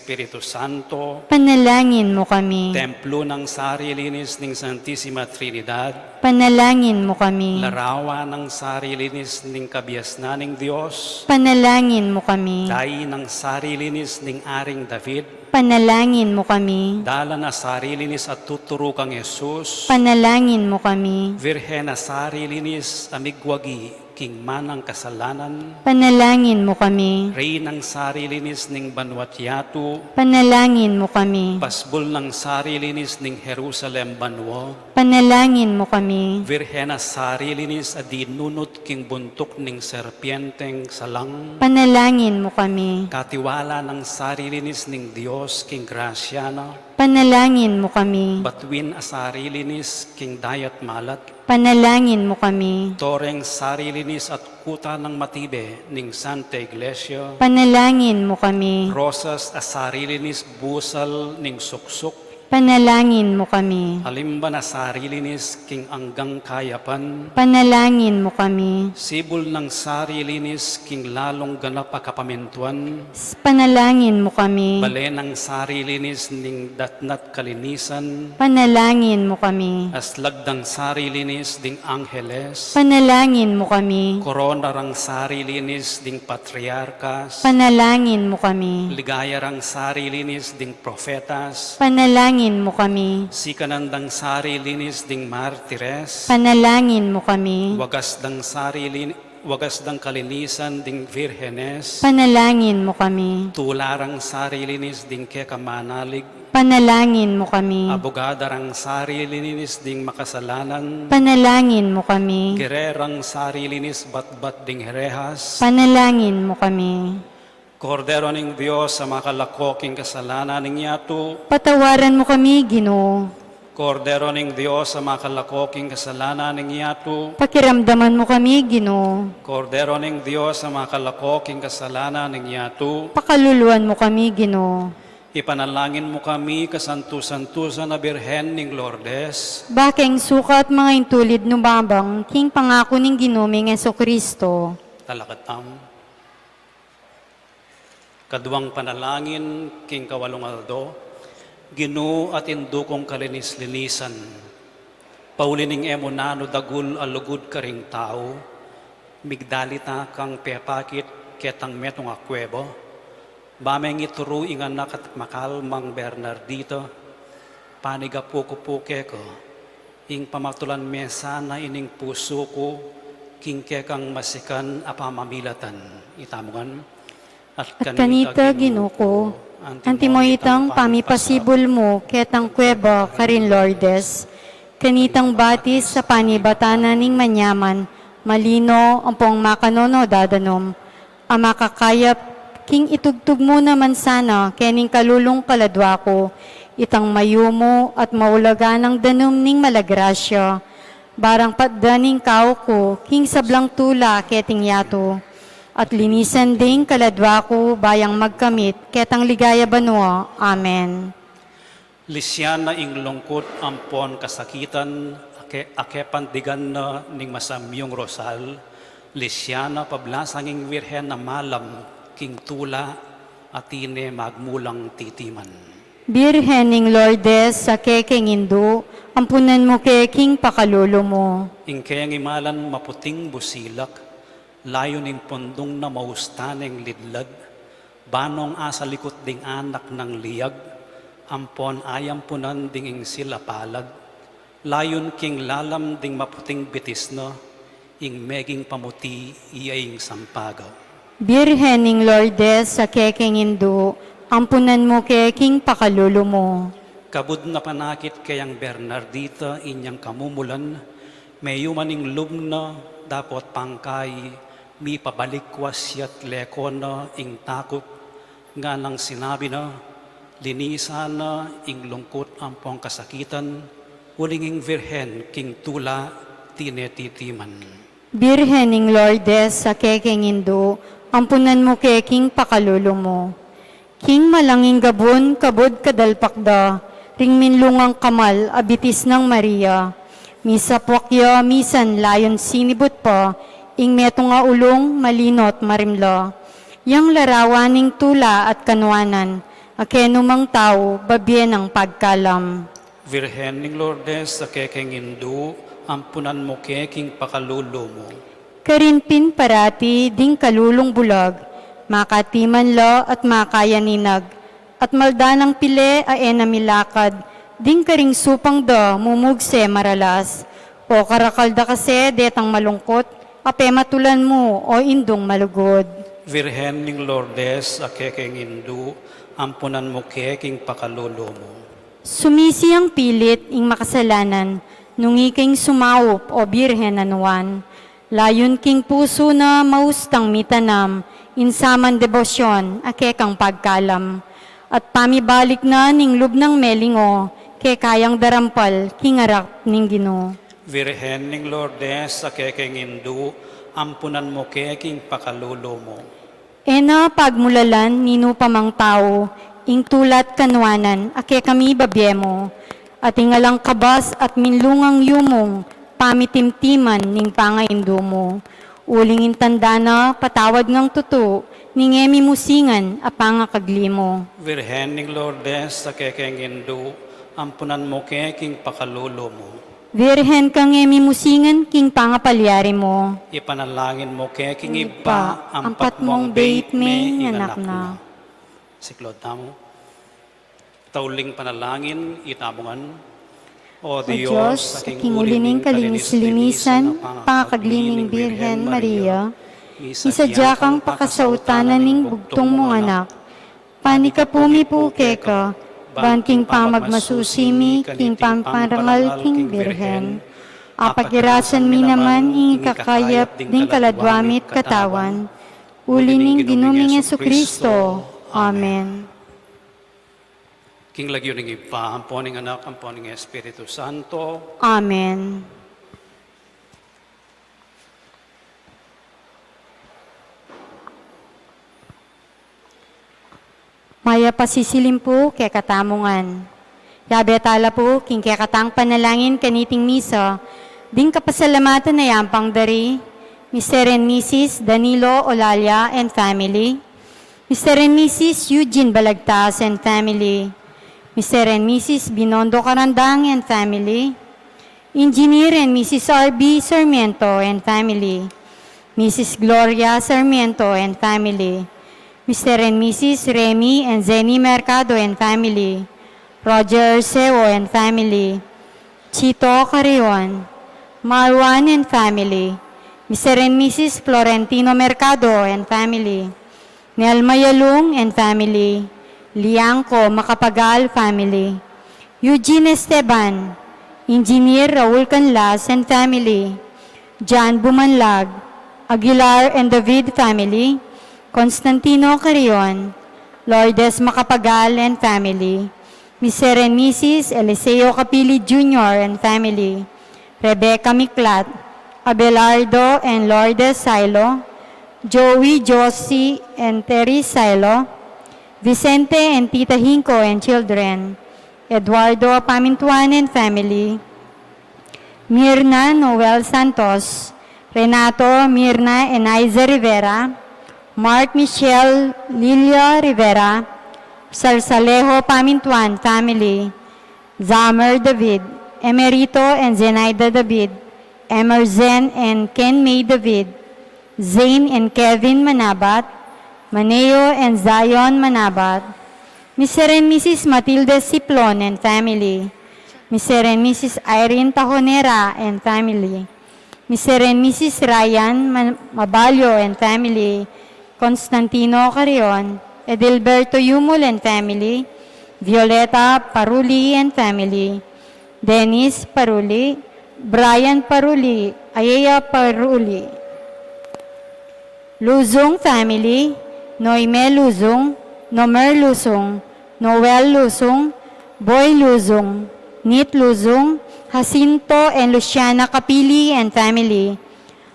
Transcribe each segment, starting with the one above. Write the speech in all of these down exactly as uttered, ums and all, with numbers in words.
Espiritu Santo. Panalangin mu kami. Templo nang sarilinis ning Santisima Trinidad. Panalangin mu kami. Larawan nang sarilinis ning kabiasnan ning Dios. Panalangin mu kami. Dayi nang sarilinis ning Aring David. Panalangin mu kami. Dalan a sarilinis a tuturu kang Jesus. Panalangin mu kami. Virgen a sarilinis a migwagi king manang kasalanan. Panalangin mu kami. Reynang sarilinis ning banua't yatu. Panalangin mu kami. Pasbul nang sarilinis ning Jerusalem banua. Panalangin mu kami. Virgen a sarilinis a dinunut king buntuk ning serpienteng salang. Panalangin mu kami. Katiwala nang sarilinis ning Dios king grasya na. Panalangin mu kami. Batuin a sarilinis king dayat malat. Panalangin mu kami. Toreng sarilinis at kuta nang matibe ning Santa Iglesia. Panalangin mu kami. Rosas a sarilinis busal ning suksuk. Panalangin mu kami. Alimban a sarilinis king anggang kayapan. Panalangin mu kami. Sibul nang sarilinis king lalung ganap a kapamintuan. Panalangin mu kami. Bale nang sarilinis ning datnat kalinisan. Panalangin mu kami. Aslag dang sarilinis ding angheles. Panalangin mu kami. Korona rang sarilinis ding patriarkas. Panalangin mu kami. Ligaya rang sarilinis ding profetas. Panalangin mu kami. Sikanan dang sarilinis ding martires. Panalangin mu kami. Wagas dang sarili Wagas dang kalinisan ding virgenes. Panalangin mu kami. Tula rang sarilinis ding keka manalig. Panalangin mu kami. Abugada rang sarilinis ding makasalanan. Panalangin mu kami. Gere rang sarilinis batbat ding herehas. Panalangin mu kami. Kordero ning Dios a makalako king kasalanan ning yatu. Patawaran mu kami, Ginu. Kordero ning Dios a makalako king kasalanan ning yatu. Pakiramdaman mu kami, Ginu. Kordero ning Dios a makalako king kasalanan ning yatu. Pakaluluan mu kami, Ginu. Ipanalangin mu kami, kasantu-santusan a Birhen ning Lourdes. Ba keng sukat mangaintulid nubabang king pangaku ning Ginu ming Jesucristo. Talakad tamu. Kaduang panalangin king kawalung aldo. Ginu at Indu kung kalinis-linisan, pauli ning e mu nanu dagul a lugud karing tau, migdalit kang pepakit ketang metung a kueba, ba meng ituru ing anak at makalmang Bernardita, panigapu ku pu keka, ing pamatulan me sana ining pusu ku king kekang masikan a pamamilatan. Itamu ngan. At kanita, Ginu ku, antimo itang pamipasibul mu ketang kueba karin Lourdes, kanitang batis a panibatan na ning manyaman, malino, ampong makanono dadanum, a makakayap king itugtug mu naman sana kening kalulung kaladua ku, itang mayumu at maulagan a danum ning malagrasya, barang patdan ing kau ku king sablang tula keting yatu, at linisan ding kaladua ku ba yang magkamit ketang ligaya banua. Amen. Lisian na ing lungkut ampon kasakitan, ake, ake pandigan na ning masamyung rosal, lisian na pablasang ing Virgen a malam king tula, a tine magmulang titiman. Birhen ning Lourdes, a kekeng Indu, ampunan mu ke king pakalulu mu. Ing keng imalan maputing busilak, layun ing pundung na mausta neng lidlad, banong asalikut ding anak nang liag, ampon ayampunan ding ingsil a palad, layun king lalam ding maputing bitis na, ing meging pamuti iya ing sampaga. Birhen ning Lourdes, a kekeng Indu, ampunan mu ke king pakalulu mu. Kabud na panakit keyang Bernardita inyang kamumulan, meyuman ing lub na dapot pangkai, mipabalik kuas ya't leko na ing takut, nganang sinabi na, linisan na ing lungkut ampong kasakitan, uling ing Virgen king tula tine titiman. Birhen ning Lourdes, a kekeng Indu, ampunan mu ke king pakalulu mu. King malanging gabun kabud kadalpak da ring minlungang kamal a bitis nang Maria, misapwak ya misan layun sinibut pa ing metung a ulung malino't marimla. Yang larawan ning tula at kanuanan, A kenu mang tau, babie nang pagkalam. Virgen ning Lourdes, a kekeng indu, ampunan mu ke king pakalulu mu. Karin pin parati ding kalulung bulag, makatiman la at makayaninag, at malda nang pile a e na milakad, ding karing supang da mumugse maralas. O karakal da kasi detang malungkut, a pematulan mu, o indung malugud. Virgen ning Lourdes, a kekeng indu, ampunan mu ke king pakalulu mu. Sumisi ang pilit ing makasalanan, nung ikeng sumaup, o Birhen a nuan. Layun king pusu na maustang mitanam, ing saman debosyon, a kekang pagkalam. At pamibalik na ning lub nang melingo, kekayang darampal, king arap ning Ginu. Virgen ning Lourdes, a kekeng indu, ampunan mu ke king pakalulu mu. E na pagmulalan ninu pa mang tau, ing tula't kanuanan, a kekami babie mu, at ing alang kabas at minlungang yumung, pamitimtiman ning pangaindu mu. Uling ing tanda na, patawad ngang tutu, ning e mi musingan, a pangakagli mu. Virgen ning Lourdes, a kekeng indu, ampunan mu ke king pakalulu mu. Virgen kang e mi musingan king pangapalyari mu. Ipanalangin mu ke king Ibpa, ampat mung beit me ing anak na. Siklaud tamu. Tauling panalangin, itamu ngan. O Dios, a king uli ning kalinis-linisan, pangakagli ning Birhen Maria, misadya kang pakasautanan ning bugtung mung anak. Panikapu mi pu keka, ban king pamagmasusi mi, king pampangaral king Birhen, apagirasan mi naman ing ikakayap ding kaladwa mi't katawan, uli ning Ginu ming Jesucristo. Amen. King lagyu ning Ibpa, ampo ning Anak, ampo ning Espiritu Santo. Amen. Mayap a sisilim pu kekatamu ngan. Yabe tala pu king kekatang panalangin kaniting misa, ding kapasalamatan a yampang dari, Mister and Missus Danilo Olalia and family, Mister and Missus Eugene Balagtas and family, Mister and Missus Binondo Carandang and family, Engineer and Missus R B Sarmiento and family, Missus Gloria Sarmiento and family, Mister and Missus Remy and Zenny Mercado and family, Roger Seo and family, Chito Carrion, Marwan and family, Mister and Missus Florentino Mercado and family, Nelma Yalung and family, Liangco Macapagal family, Eugene Esteban, Engineer Raul Canlas and family, John Bumanlag, Aguilar and David family, Constantino Carrion, Lourdes Macapagal and family, Mister and Missus Eliseo Capili Junior and family, Rebecca Miklat, Abelardo and Lourdes Silo, Joey, Josie and Terry Silo, Vicente and Tita Hinco and children, Eduardo Pamintuan and family, Mirna Noel Santos, Renato, Mirna and Aiza Rivera, Mark, Michelle, Lilia Rivera, Salsalejo Pamintuan family, Zamer David, Emerito and Zenaida David, Emerzen and Ken May David, Zane and Kevin Manabat, Maneo and Zion Manabat, Mister and Missus Matilde Siplon and family, Mister and Missus Irene Tajonera and family, Mister and Missus Ryan Ma-, Mabalio and family, Constantino Carrion, Edilberto Yumul and family, Violeta Paruli and family, Dennis Paruli, Brian Paruli, Ayaya Paruli, Luzung family, Noime Luzung, Nomer Luzung, Noel Luzung, Boy Luzung, Nit Luzung, Jacinto and Luciana Capili and family,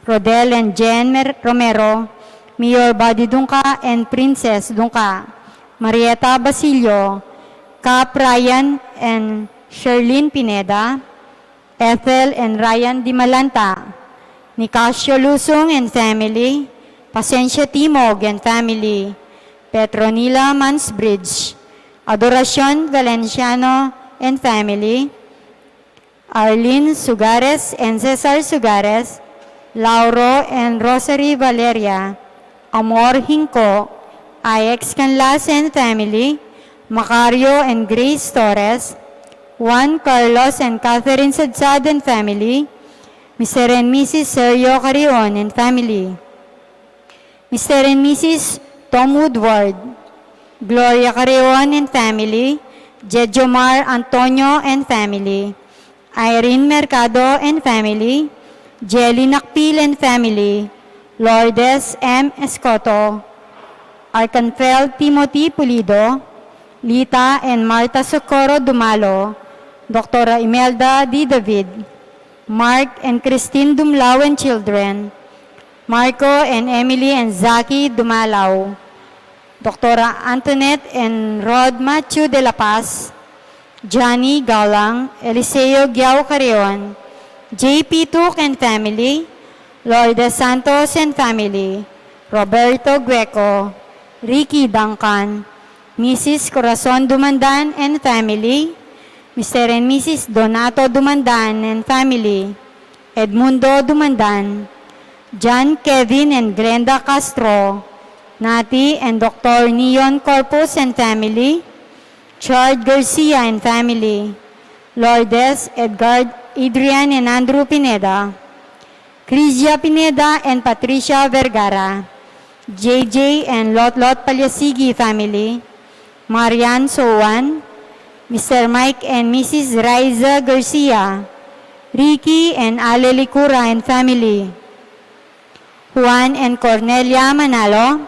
Rodel and Jen Mer-, Romero, Mayor Buddy Dungca and Princess Dungca, Marieta Basilio, Cap Ryan and Sherlyn Pineda, Ethel and Ryan Dimalanta, Nicasio Luzung and family, Pasencia Timog and family, Petronila Mansbridge, Adoracion Valenciano and family, Arlene Sugares and Cesar Sugares, Lauro and Rosary Valeria, Amor Hinco, Ix Canlas and family, Macario and Grace Torres, Juan Carlos and Catherine Sadsad and family, Mister and Missus Sergio Carrion and family, Mister and Missus Tom Woodward, Gloria Carrion and family, Jejomar Antonio and family, Irene Mercado and family, Jelly Nakpil and family, Lourdes M. Escoto, Arcangel Timothy Pulido, Lita and Martha Socorro Dumalo, Doctora Imelda D. David, Mark and Christine Dumlao and children, Marco and Emily and Zaki Dumalau, Doctora Antoinette and Rod Matthew de la Paz, Johnny Galang, Eliseo Giao Carrion, J P Tuk and family, Lourdes Santos and family, Roberto Gueco, Ricky Duncan, Missus Corazon Dumandan and family, Mister and Missus Donato Dumandan and family, Edmundo Dumandan, John Kevin and Glenda Castro, Nati and Doctor Neon Corpus and family, Chard Garcia and family, Lourdes, Edgar, Adrian and Andrew Pineda, Crisia Pineda and Patricia Vergara, J J and Lotlot Palyasigi family, Marian Sowan, Mister Mike and Missus Riza Garcia, Ricky and Ale Licura and family, Juan and Cornelia Manalo,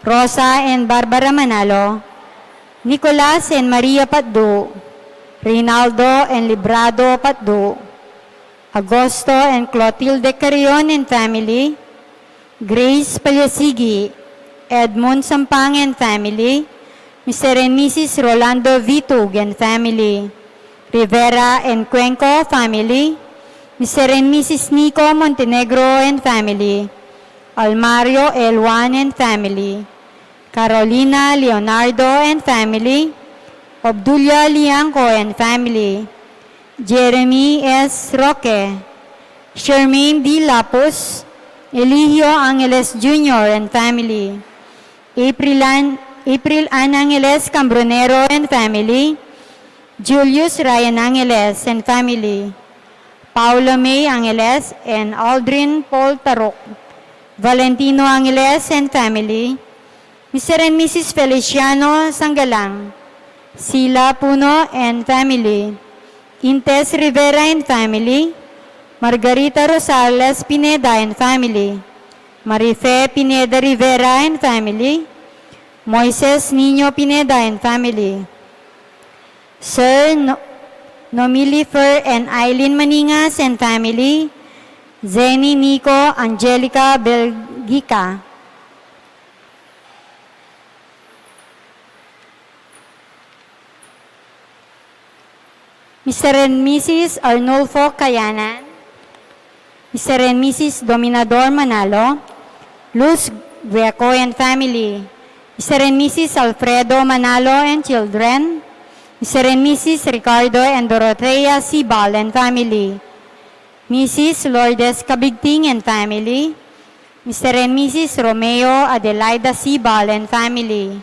Rosa and Barbara Manalo, Nicolas and Maria Patdu, Reynaldo and Librado Patdu, Agosto and Clotilde Carrion and family, Grace Palyasigi, Edmund Sampang and family, Mister and Missus Rolando Vitug and family, Rivera and Cuenco family, Mister and Missus Nico Montenegro and family, Almario Elwan and family, Carolina Leonardo and family, Obdulia Liangco and family, Jeremy S. Roque, Charmaine D. Lapus, Eligio Angeles Junior and family, April Ann, April Ann Angeles Cambronero and family, Julius Ryan Angeles and family, Paula May Angeles and Aldrin Paul Taruk, Valentino Angeles and family, Mister and Missus Feliciano Sanggalang, Sila Puno and family, Intes Rivera and family, Margarita Rosales Pineda and family, Marife Pineda Rivera and family, Moises Niño Pineda and family, Sir No-, Nomilifer and Eileen Maningas and family, Zenny Nico Angelica Belgica. Mister and Missus Arnulfo Kayanan, Mister and Missus Dominador Manalo, Luz Gueco and family, Mister and Missus Alfredo Manalo and children, Mister and Missus Ricardo and Dorothea Sibal and family, Missus Lourdes Cabigting and family, Mister and Missus Romeo Adelaida Sibal and family,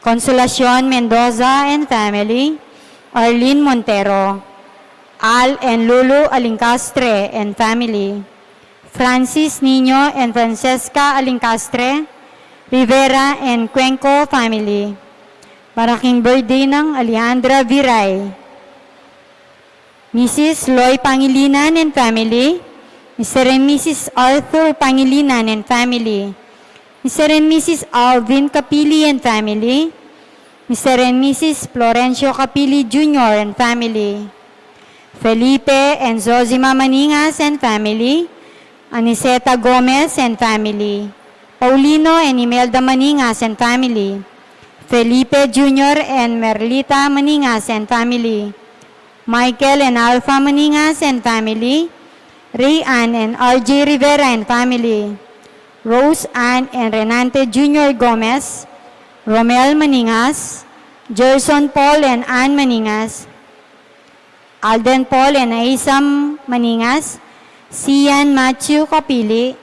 Consolacion Mendoza and family, Arlene Montero, Al and Lulu Alincastre and family, Francis Niño and Francesca Alincastre, Rivera and Cuenco family, maraking birthday nang Alejandra Viray, Missus Loy Pangilinan and family, Mister and Missus Arthur Pangilinan and family, Mister and Missus Alvin Capili and family, Mister and Missus Florencio Capili Junior and family, Felipe and Zozima Maningas and family, Aniceta Gomez and family, Paulino and Imelda Maningas and family, Felipe Junior and Merlita Maningas and family, Michael and Alpha Maningas and family, Ray Ann and R J Rivera and family, Rose Ann and Renante Junior Gomez, Romel Maningas, Gerson Paul and Ann Maningas, Alden Paul and Aisam Maningas, Sian Matthew Kapili,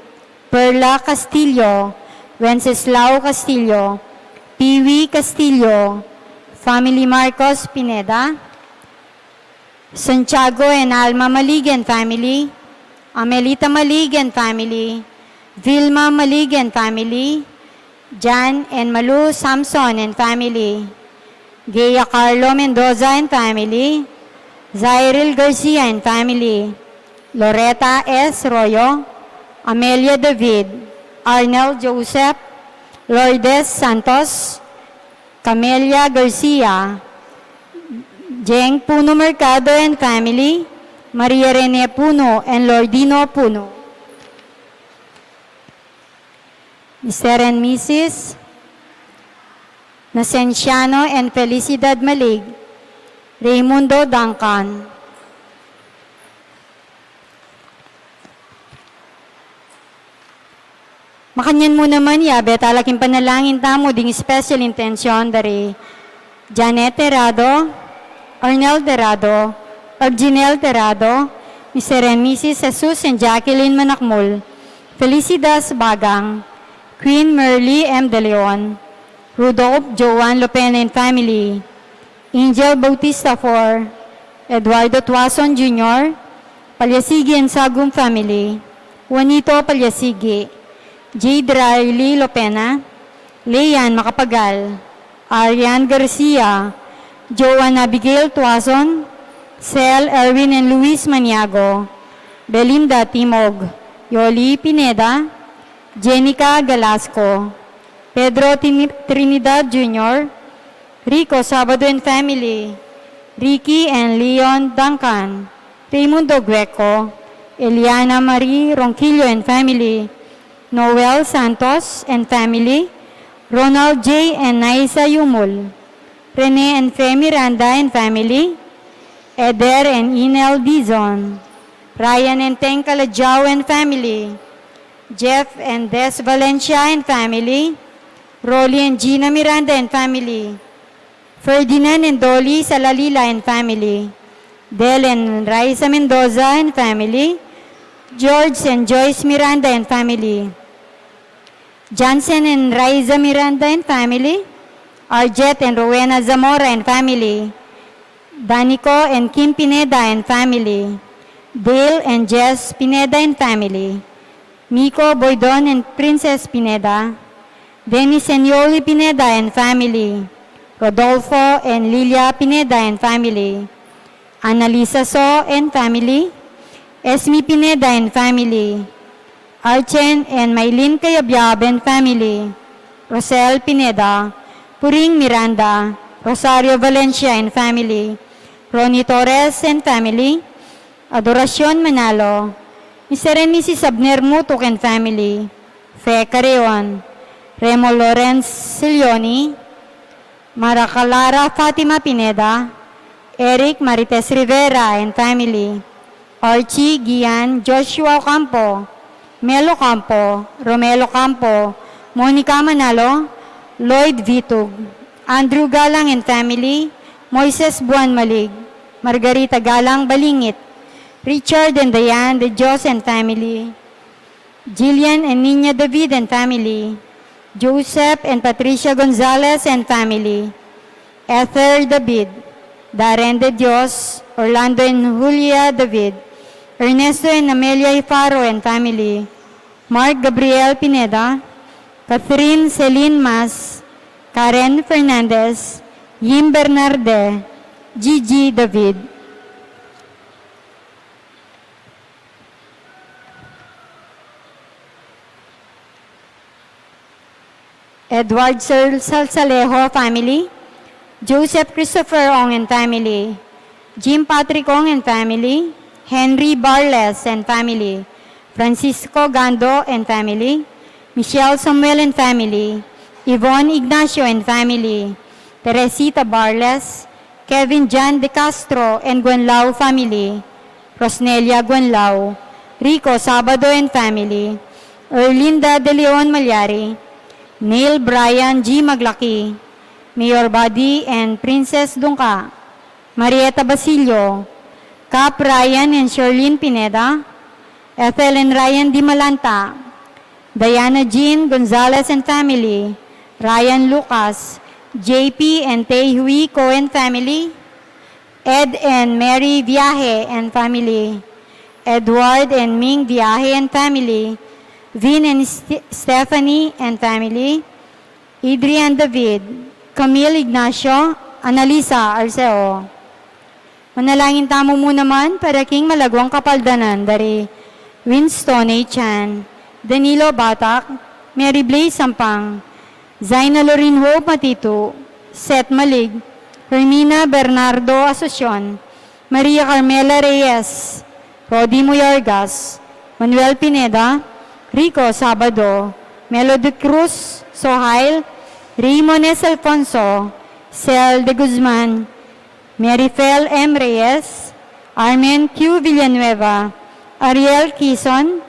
Perla Castillo, Wenceslao Castillo, Piwi Castillo, family Marcos Pineda, Santiago and Alma Malig and family, Amelita Malig and family, Vilma Malig and family, Jan and Malu Samson and family, Gea Carlo Mendoza and family, Zairil Garcia and family, Loretta S. Royo, Amelia David, Arnel Joseph, Lourdes Santos, Camelia Garcia, Jeng Puno Mercado and family, Maria Rene Puno and Lordino Puno. Mister and Missus Nasenciano and Felicidad Malig, Raymundo Duncan. Makanyan mu naman, yabe tala king panalangin tamu ding special intention da ri Janet Terrado, Arnel Terrado, Arginel Terrado, Mister and Missus Jesus and Jacqueline Manakmul, Felicitas Bagang, Queen Merly M. De Leon, Rudolph Joan Lopena and family, Angel Bautista four, Eduardo Tuason Junior, Palyasigi and Sagum family, Juanito Palyasigi, Jade Riley Lopena, Leanne Macapagal, Arian Garcia, Joan Abigail Tuason, Sel Erwin and Luis Maniago, Belinda Timog, Yoli Pineda, Jenica Galasco, Pedro Tini-, Trinidad Junior, Rico Sabado and family, Ricky and Leon Duncan, Raymundo Gueco, Eliana Marie Ronquillo and family, Noel Santos and family, Ronald J. and Naisa Yumul, Rene and Fe Miranda and family, Eder and Inel Dizon, Ryan and Teng Calajao and family, Jeff and Des Valencia and family, Rolly and Gina Miranda and family, Ferdinand and Dolly Salalila and family, Del and Raisa Mendoza and family, George and Joyce Miranda and family, Jansen and Raisa Miranda and family, Arjet and Rowena Zamora and family, Danico and Kim Pineda and family, Dale and Jess Pineda and family, Miko Boydon and Princess Pineda, Dennis and Yoli Pineda and family, Rodolfo and Lilia Pineda and family, Annalisa So and family, Esme Pineda and family, Archen and Maylin Cayabyab and family, Rosel Pineda, Puring Miranda, Rosario Valencia and family, Ronnie Torres and family, Adoracion Manalo, Mister and Missus Abner Mutuk and family, Fe Carreon, Remo Lawrence Silioni, Mara Clara Fatima Pineda, Eric Marites Rivera and family, Archie Gian Joshua Ocampo, Mel Ocampo, Romel Ocampo, Monica Manalo, Lloyd Vitug, Andrew Galang and family, Moises Buan Malig, Margarita Galang Balingit, Richard and Diane De Dios and family, Jillian and Nina David and family, Joseph and Patricia Gonzalez and family, Ether David, Darren De Dios, Orlando and Julia David, Ernesto and Amelia Ifaro and family, Mark Gabriel Pineda, Catherine Celine Mas, Karen Fernandez, Yim Bernarde, Gigi David. Edward Sir Salsalejo family, Joseph Christopher Ong and family, Jim Patrick Ong and family, Henry Barles and family, Francisco Gando and family, Michelle Samuel and family, Yvonne Ignacio and family, Teresita Barles, Kevin John De Castro and Guanlao family, Rosnelia Guanlao, Rico Sabado and family, Erlinda De Leon Malyari, Neil Brian G. Maglaki, Mayor Buddy and Princess Dungca, Marieta Basilio, Cap Ryan and Sherlyn Pineda, Ethel and Ryan Dimalanta, Diana Jean Gonzalez and family, Ryan Lucas, J P and Tei Hui Cohen family, Ed and Mary Viaje and family, Edward and Ming Viaje and family, Vin and Ste- Stephanie and family, Adrian David, Camille Ignacio, Annalisa Arceo. Manalangin tamu mu naman para king malagwang kapaldanan dari Winston A. Chan, Danilo Batak, Mary Blaze Sampang, Zaina Lorin Hope Matitu, Seth Malig, Hermina Bernardo Asuncion, Maria Carmela Reyes, Rodi Muyorgas, Manuel Pineda, Rico Sabado, Melody Cruz Sohail, Raymond S. Alfonso, Sel de Guzman, Mary Fel M. Reyes, Armen Q. Villanueva, Ariel Quizon,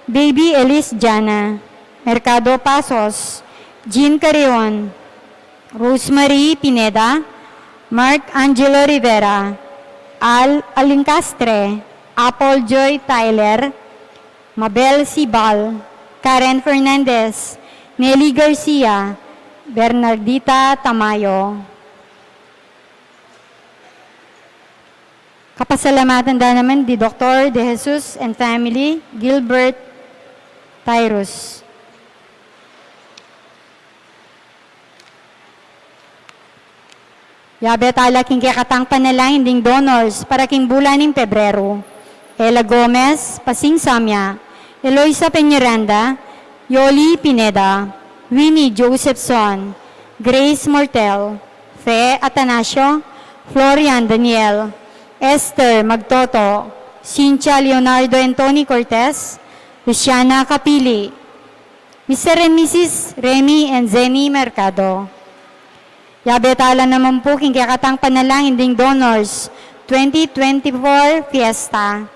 Baby Elis Jana, Mercado Pasos, Jean Carreon, Rosemary Pineda, Mark Angelo Rivera, Al Alincastre, Apple Joy Tyler, Mabel Sibal, Karen Fernandez, Nelly Garcia, Bernardita Tamayo. Kapasalamatan da naman di Doktor De Jesus and family, Gilbert Tyrus. Yabe tala king kekatang panalangin ding donors para king bulan ning Pebrero. Ella Gomez, Pasing Samia, Eloisa Peñaranda, Yoli Pineda, Winnie Josephson, Grace Mortel, Fe Atanasio, Florian Daniel, Esther Magtoto, Cynthia Leonardo Anthony Cortez, Luciana Capili, Mister and Missus Remy and Zenny Mercado. Yabe tala naman pu king kekatang panalangin ding donors twenty twenty-four Fiesta.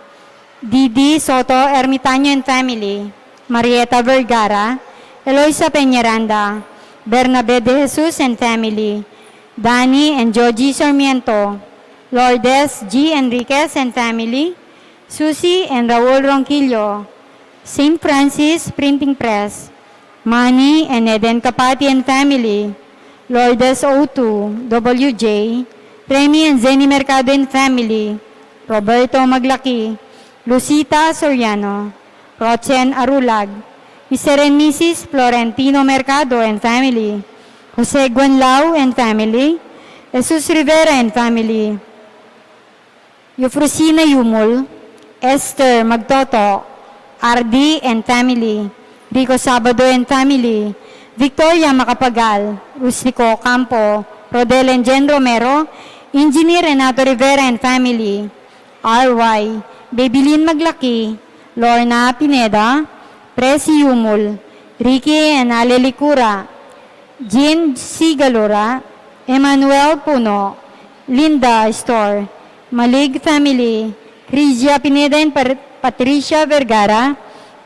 Didi Soto Ermitaño and family, Marieta Vergara, Eloisa Peñaranda, Bernabe de Jesus and family, Danny and Joji Sarmiento, Lourdes G. Enriquez and family, Susie and Raul Ronquillo, Saint Francis Printing Press, Manny and Eden Capati and family, Lourdes O two, W J, Remy and Zenny Mercado and family, Roberto Maglaki, Lucita Soriano, Rochen Arulag, Mister and Missus Florentino Mercado and family, Jose Guanlao and family, Jesus Rivera and family, Eufrosina Yumul, Esther Magtoto, Ardi and family, Rico Sabado and family, Victoria Macapagal, Rustico Campo, Rodel and Jen Romero, Engineer Renato Rivera and family, R Y, Babylin Maglaki, Lorna Pineda, Presi Yumul, Ricky and Ale Licura, Jean C. Galura, Emmanuel Puno, Linda Store, Malig family, Crisia Pineda and Par- Patricia Vergara,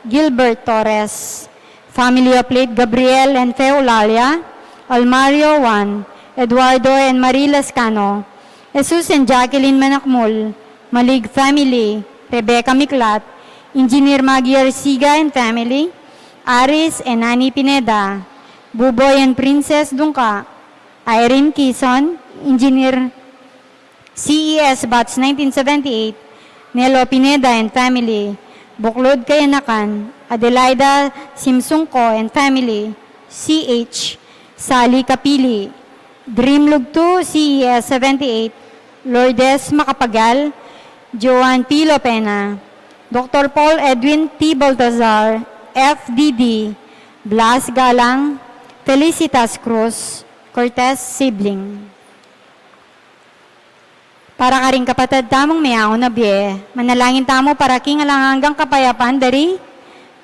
Gilbert Torres, family of late Gabriel and Fe Eulalia, Almario Juan, Eduardo and Marie Lascano, Jesus and Jacqueline Manakmul, Malig family, Rebecca Miklat, Engineer Maggie Arsiga and family, Aris and Annie Pineda, Buboy and Princess Dungca, Irene Quizon, Engineer C E S Batch nineteen seventy-eight, Nelo Pineda and family, Buklud Kayanakan, Adelaida Simsungko and family, C H, Sally Capili, Dream Lugtu, C E S seventy-eight, Lourdes Macapagal, Joan Pilo Pena, Doctor Paul Edwin T. Baltazar, F D D, Blas Galang, Felicitas Cruz, Cortez sibling. Para karing kapatad tamung meaun a bie, manalangin tamu para king alang anggang kapayapan dari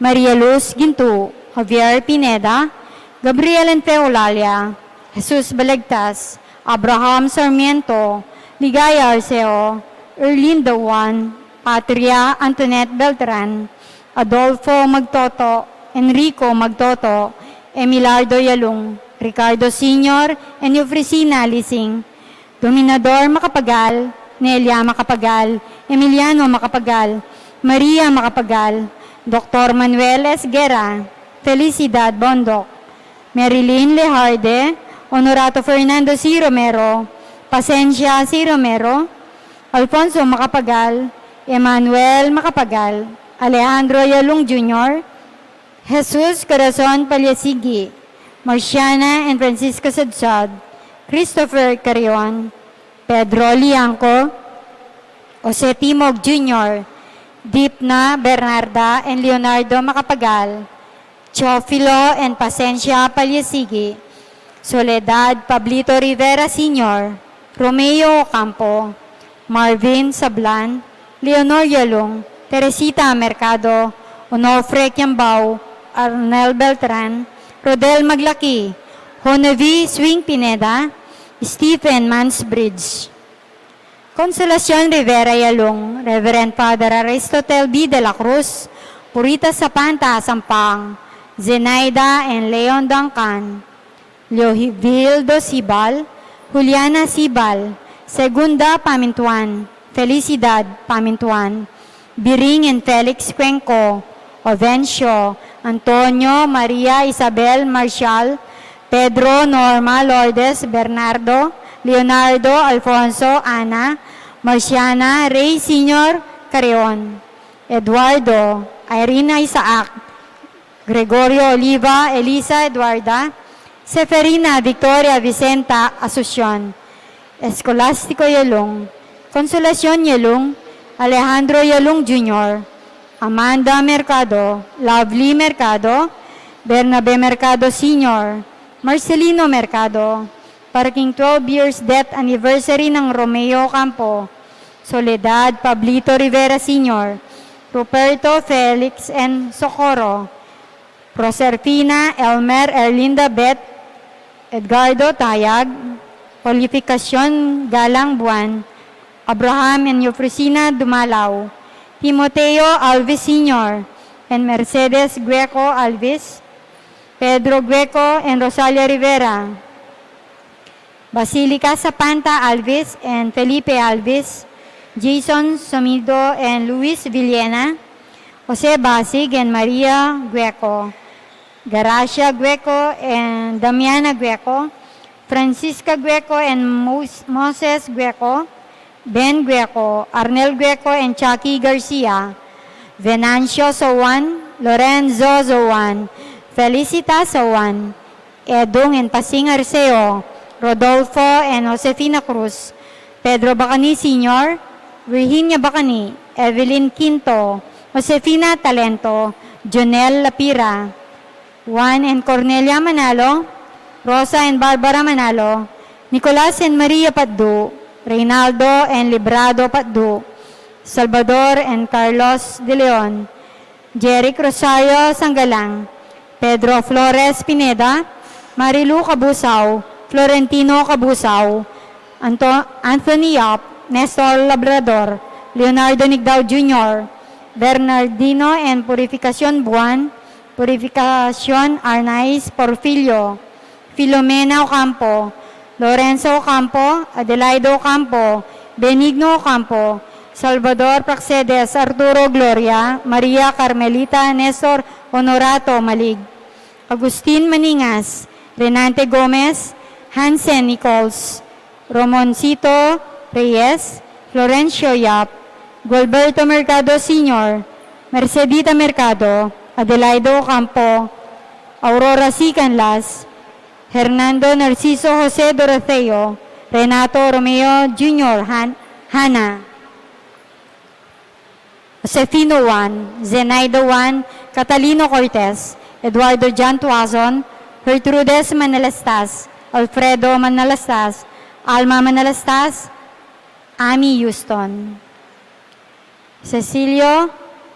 Maria Luz Gintu, Javier Pineda, Gabriel and Fe Eulalia, Jesus Balegtas, Abraham Sarmiento, Ligaya Arceo, Erlinda Juan, Patria Antoinette Beltran, Adolfo Magtoto, Enrico Magtoto, Emilardo Yalung, Ricardo Senior, and Eufresina Lising. Dominador Macapagal, Nelia Macapagal, Emiliano Macapagal, Maria Macapagal, Doctor Manuel Esguerra, Felicidad Bondoc, Marilyn Lejarde, Honorato Fernando C. Romero, Pasencia C. Romero, Alfonso Macapagal, Emmanuel Macapagal, Alejandro Yalung Junior, Jesus Corazon Palyasigi, Marciana and Francisco Sadsad, Christopher Carrion, Pedro Liangco, Jose Timog Junior, Dipna Bernarda and Leonardo Macapagal, Teofilo and Pasencia Palyasigi, Soledad Pablito Rivera Senior, Romeo Ocampo, Marvin Sablan, Leonor Yalung, Teresita Mercado, Onofre Kiambao, Arnel Beltran, Rodel Maglaki, Honavi Swing Pineda, Stephen Mansbridge. Consolacion Rivera Yalung, Reverend Father Aristotel B. de la Cruz, Purita Sapanta Sampang, Zenaida and Leon Duncan, Leovildo Sibal, Juliana Sibal, Segunda Pamintuan, Felicidad Pamintuan, Biring and Felix Cuenco, Ovencio, Antonio, Maria Isabel Marcial, Pedro, Norma, Lourdes, Bernardo, Leonardo, Alfonso, Ana, Marciana, Rey Senior, Carreon, Eduardo, Irene Isaac, Gregorio Oliva, Elisa Eduarda, Seferina Victoria Vicenta Asuncion, Escolastico Yalung, Consolacion Yalung, Alejandro Yalung Junior, Amanda Mercado, Lovely Mercado, Bernabe Mercado Senior, Marcelino Mercado, para king twelve years death anniversary ng Romeo Campo, Soledad Pablito Rivera Senior, Ruperto Felix and Socorro, Proserpina, Elmer, Erlinda, Beth, Edgardo Tayag, Qualificacion Galang Buan, Abraham and Eufrosina Dumalaw, Timoteo Alves Senior and Mercedes Gueco Alves, Pedro Gueco and Rosalia Rivera, Basilica Sapanta Alves and Felipe Alves, Jason Somido and Luis Villena, Jose Basig and Maria Gueco, Gracia Gueco and Damiana Gueco, Francisca Gueco and Mos-, Moses Gueco, Ben Gueco, Arnel Gueco and Chucky Garcia, Venancio Sowan, Lorenzo Sowan, Felicita Sowan, Edung and Pasing Arceo, Rodolfo and Josefina Cruz, Pedro Bacani Senior, Virginia Bacani, Evelyn Quinto, Josefina Talento, Jonel Lapira, Juan and Cornelia Manalo, Rosa and Barbara Manalo, Nicolas and Maria Patdu, Reynaldo and Librado Patdu, Salvador and Carlos De Leon, Jeric Rosario Sangalang, Pedro Flores Pineda, Marilu Cabusao, Florentino Cabusao, Anto-, Anthony Yap, Nestor Labrador, Leonardo Nigdao Junior, Bernardino and Purificacion Buan, Purificacion Arnaiz Porfilio, Filomena Ocampo, Lorenzo Ocampo, Adelaida Ocampo, Benigno Ocampo, Salvador Praxedes, Arturo Gloria, Maria Carmelita, Nestor Honorato Malig, Agustin Maningas, Renante Gomez, Hansen Nichols, Ramoncito Reyes, Florencio Yap, Gualberto Mercado Senior, Mercedita Mercado, Adelaida Ocampo, Aurora C. Canlas, Hernando Narciso Jose Doroteo, Renato Romeo Junior Han-, Hana, Josefino Juan, Zenaida Juan, Catalino Cortez, Eduardo John Tuazon, Gertrudes Manalastas, Alfredo Manalastas, Alma Manalastas, Amy Houston, Cecilio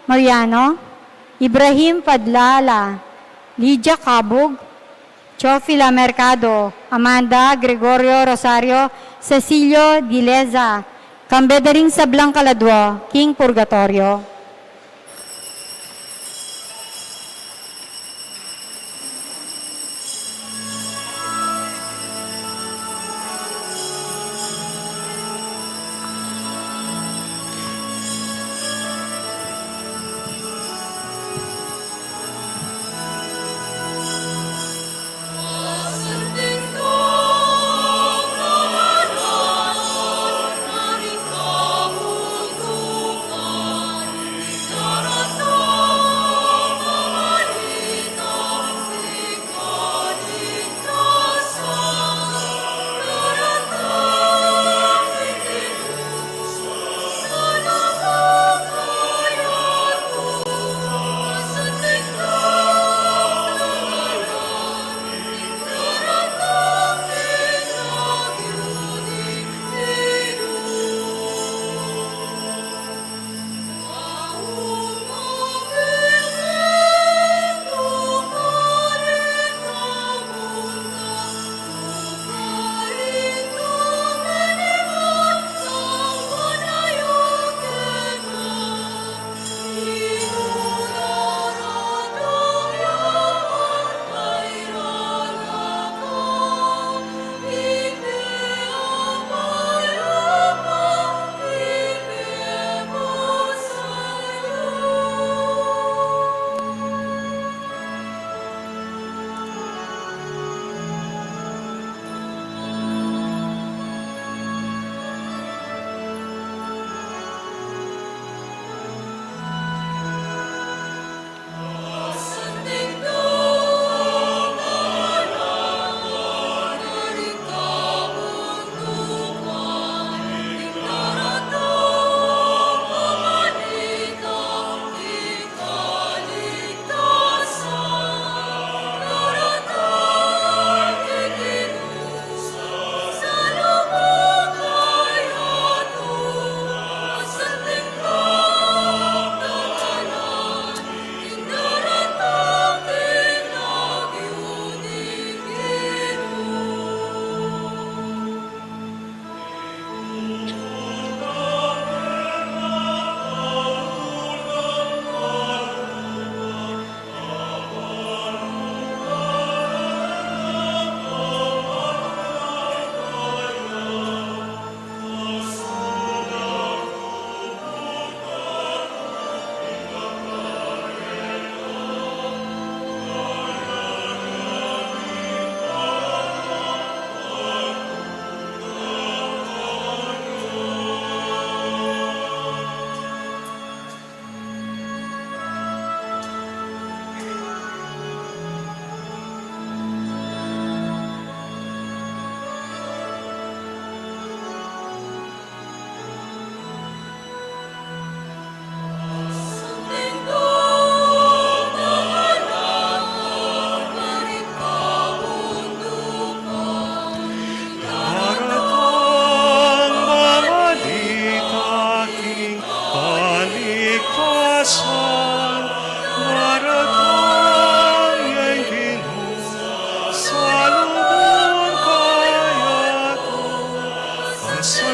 Mariano, Ibrahim Padlala, Lydia Cabug, Teofila Mercado, Amanda, Gregorio Rosario, Cecilio Dileza, kambe da ring sablang kaladua king purgatorio.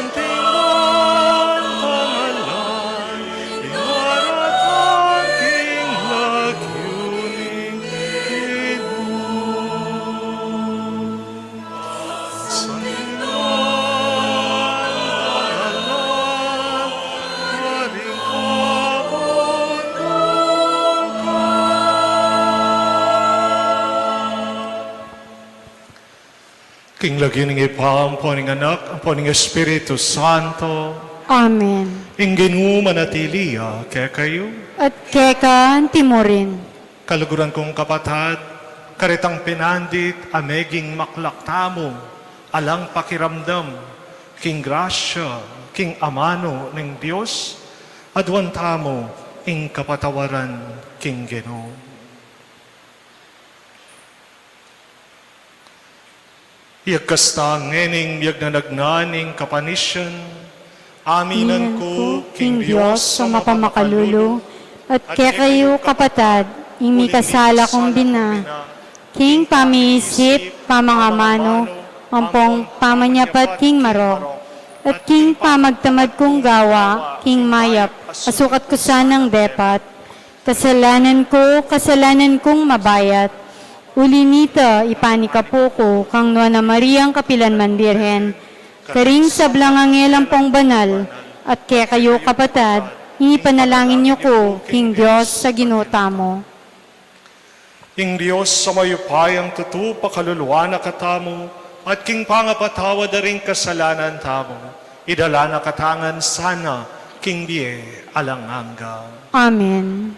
Timbang pangalan, iwaratan king lagyu ning Ginu. Santo, pangalan, King lagyu ning Ibpa, ampo ning Anak, ampo ning Espiritu Santo. Amen. Ing Ginu manatili ya kekayu. At keka antimurin. Kaluguran kung kapatad, karetang pinandit a meging maklak tamu, alang pakiramdam, king grasya, king amanu ning Dios, aduan tamu ing kapatawaran king Ginu. Iyagkas ta ngening miyagnanagnan ning kapanisyan, aminan ku king Dios a mapamakalulu, at kekayu kapatad, ing mikasala kung bina, king pamiisip, pamangamanu, ampong pamanyapat king marok, at king pamagtamad kung gawa king mayap a sukat ku sanang depat. Kasalanan ku, kasalanan kung mabayat. Uli nita, ipanikapu ku kang Nuan a Mariang kapilan man Birhen, karing sablang anghel ampong banal, at kekayu kapatad, ing ipanalangin yu ku king Dios a Ginu tamu. Ing Dios a mayupayang tutu pakaluluan na katamu, at king pangapatawad da ring kasalanan tamu, idala na katamu ngan sana king bie alang angga. Amen.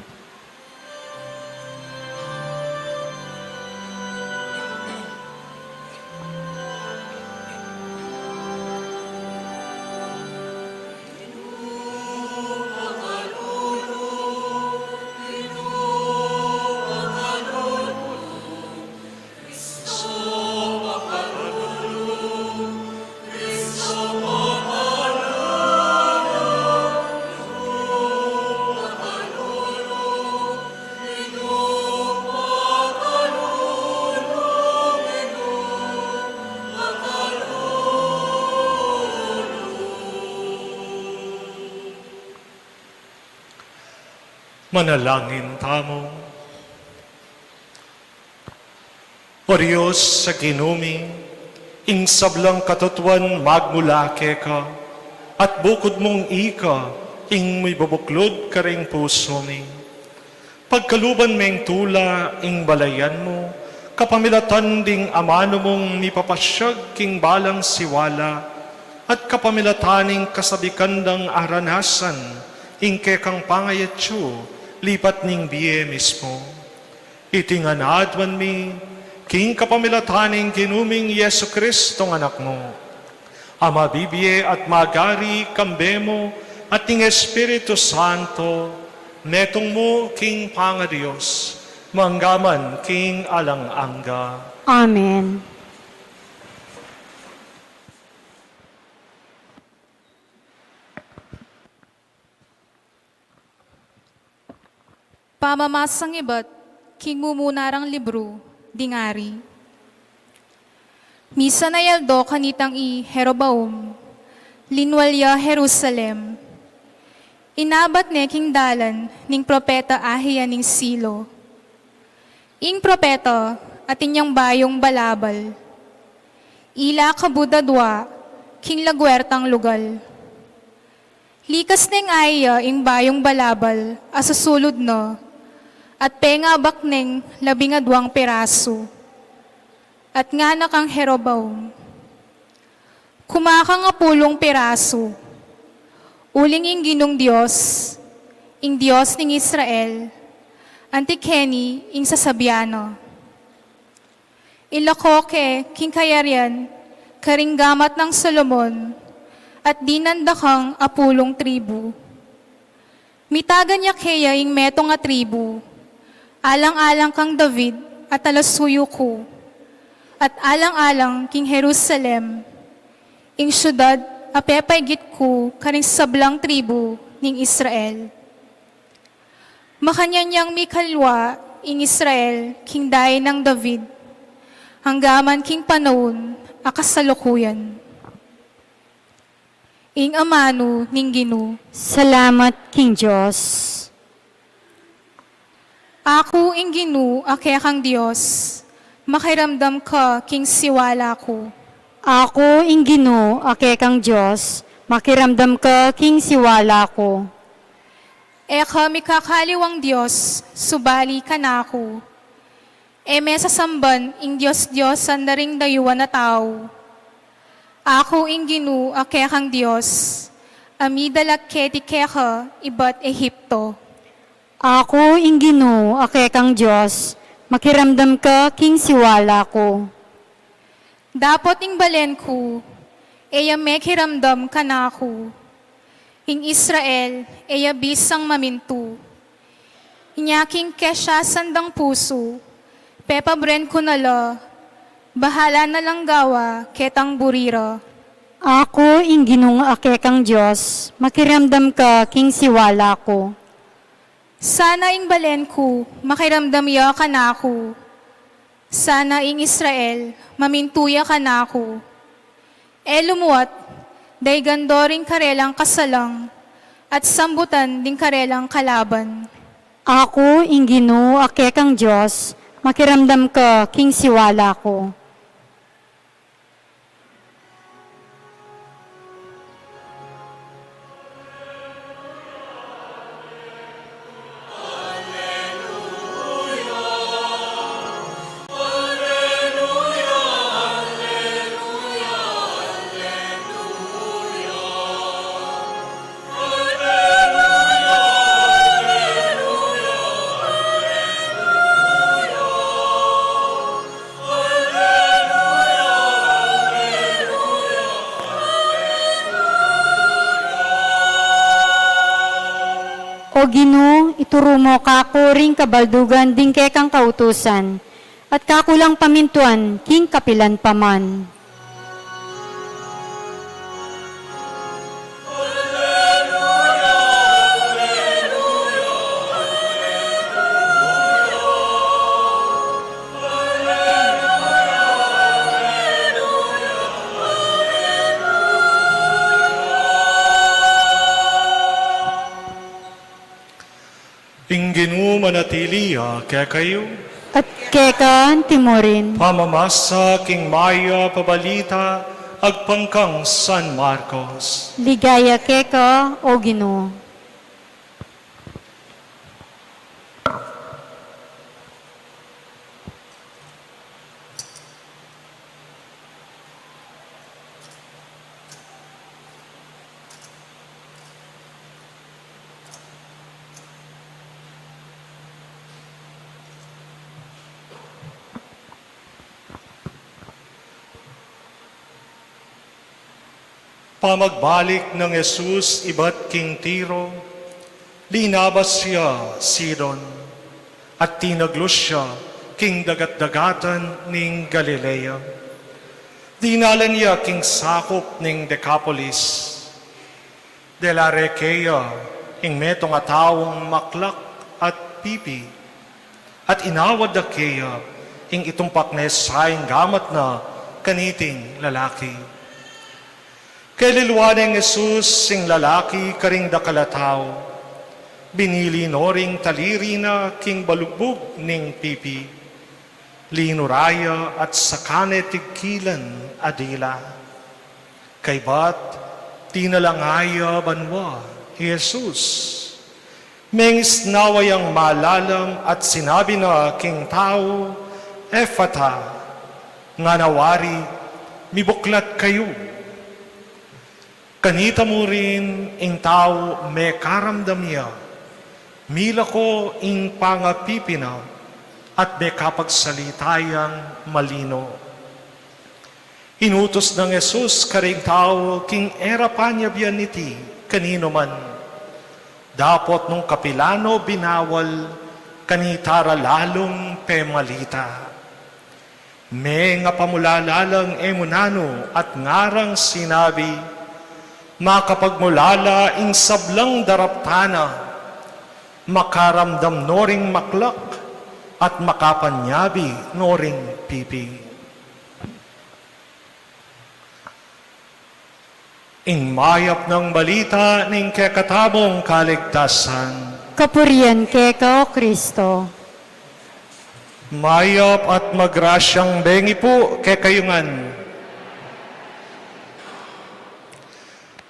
Manalangin tamu. O Dios a Ginu mi, ing sablang katutuan magmula keka, at bukud mung ika ing mibubuklud karing pusu mi. Pagkaluban meng tula ing balayan mu, kapamilatan ding amanu mung mipapasyag king balang siwala, at kapamilatan ning kasabikan dang aranasan ing kekang pangayatsu lipat ning bie mismu. Iti ngan aduan mi, king kapamilatan ning Ginu ming Jesu-Cristong Anak mu, a mabibie at magari kambe mu at ning Espiritu Santo, metung mu king pangaDios, mangga man king alang angga. Amen. Pamamasang ibat king mumuna rang libru ding ari. Misan a aldo kanitang i Jeroboam, linwal ya Jerusalem. Inabat ne king dalan ning propeta Ahia ning Silo. Ing propeta atin yang bayung balabal. Ila kabud a dua king laguertang lugal. Likas neng ayi ya ing bayung balabal a susulud na, at pengabak neng labing aduang pirasu. At ngana kang Jeroboam, "Kuma kang apulung pirasu, uling ing Ginung Dios, ing Dios ning Israel, anti keni ing sasabian na." Ilako ke king kayarian karing gamat nang Solomon, at dinan da kang apulung tribu. Mitagan ya keya ing metung a tribu, alang-alang kang David a talasuyu ku, at alang-alang king Jerusalem, ing syudad a pepaigit ku karing sablang tribu ning Israel. Makanyan yang mikalwa ing Israel king dain nang David, angga man king panaun a kasalukuyan. Ing amanu ning Ginu. Salamat king Dios. Aku ing Ginu a kekang Dios, makiramdam ka king siwala ku. Aku ing Ginu a kekang Dios, makiramdam ka king siwala ku. E ka mikakaliwang dios, subali kanaku. E me sasamban ing dios-diosan da ring dayuan a tau. Aku ing Ginu a kekang Dios, a midalag keti keka ibat Egipto. Aku ing Ginu a kekang Dios, makiramdam ka king siwala ku. Dapot ing balen ku, e ya mekiramdam kanaku. Ing Israel, e ya bisang mamintu. Inya king kesiasan dang pusu, pepabren ku na la, bahala na lang gawa ketang buri ra. Aku ing Ginung a kekang Dios, makiramdam ka king siwala ku. Sana ing balen ku, makiramdam ya kanaku. Sana ing Israel, mamintu ya kanaku. E lumuat, daigan do ring karelang kasalang, at sambutan ding karelang kalaban. Aku ing Ginu a kekang Dios, makiramdam ka king siwala ku. O Ginu, ituru mu kaku ring kabaldugan ding kekang kautusan, at kaku lang pamintuan king kapilan pa man. Ing Ginu manatili ya kekayu. At keka anti mu rin. Pamamasa king mayap a balita agpang kang San Marcos. Ligaya keka, O Ginu. Pamagbalik nang Jesus ibat king Tiro, linabas ya Sidon, at tinaglus ya king dagat-dagatan ning Galilea. Dinalan ya king sakup ning Decapolis. Dela re keya ing metung a taung maklak at pipi, at inawad da keya ing itumpak ne sa ing gamat na kaniting lalaki. Kelilwa neng Jesus ing lalaki karing dakal a tau, binili no ring taliri na king balugbug ning pipi, linura ya at saka ne tigkilan a dila. Kaybat dinala na ya banua i Jesus. Mengisnawa yang malalam at sinabi na king tau, "Efata," ngana wari, "Mibuklat kayu." Kanita mu rin ing tau mekaramdam ya, milako ing pangapipi na at mekapagsalita yang malino. Inutus nang Jesus karing tau king e ra panyabian iti kaninu man. Dapot nung kapilan no binawal, kanita ra lalung pemalita. Mengapamulala lang e mu nanu at ngarang sinabi, "Makapagmulala ing sablang daraptan na, makaramdam no ring maklak, at makapanyabi no ring pipi." Ing mayap nang balita ning kekatamung kaligtasan. Kapurian keka, O Kristo. Mayap at magrasyang bengi pu kekayu ngan.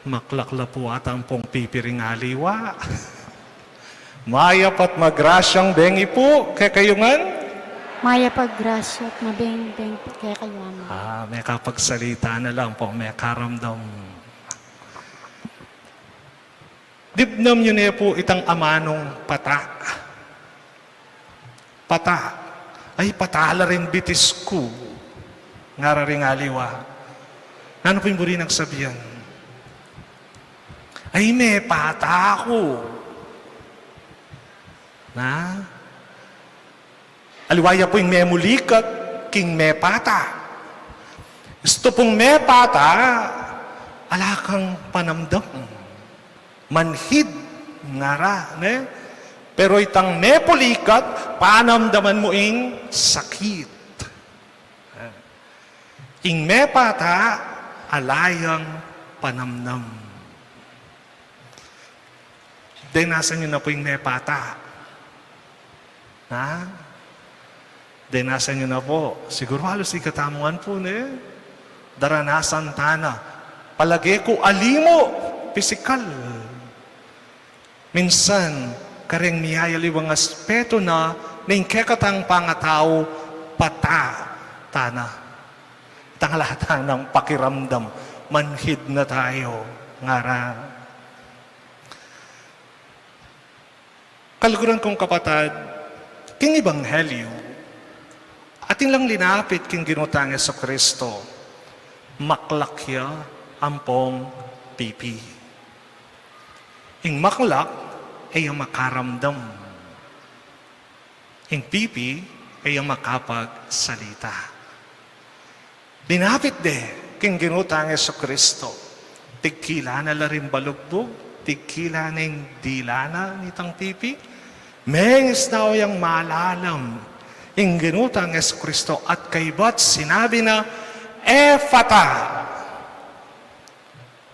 Maklak la pu ata ampong pipi ring aliwa. Mayap at magrasyang bengi pu kekayu ngan. Mayap at grasya at mabeng-beng pu kekayu, Among. Ah, mekapagsalita na la ampong mekaramdam. Dimdam yu ne pu itang amanung pata. Pata. Ay, pata la ring bitis ku, ngara ring aliwa. Nanu pu ing buri nang sabian? Ay, mepata ku. Na? Aliwa ya pu ing memulikat king mepata. Istu pung mepata, ala kang panamdam. Manhid, ngara, ne? Pero itang mepulikat, panamdaman mu ing sakit. Ing mepata, ala yang panamdam. Denasan yu na pu ing mepata. Ha? Denasan yu na pu. Siguru halos ikatamu ngan pu, ne? Daranasan ta na. Palage ku ali mu, pisikal. Minsan, kareng miyayaliwang aspetu na ning kekatang pangatau, pata ta na. Tangala ta nang pakiramdam, manhid na tayo, ngara. Kaluguran kung kapatad, king Ebanghelyo, atin lang linapit king Ginu tang Jesucristo, maklak ya ampong pipi. Ing maklak, e ya makaramdam. Ing pipi, e ya makapagsalita. Linapit de king Ginu tang Jesucristo. Tigkila na la ring balugbug, tigkila na ing dila na nitang pipi. Mengis na o yang malalam ing Ginu tang Jesucristo at kaybat sinabi na, "Efata."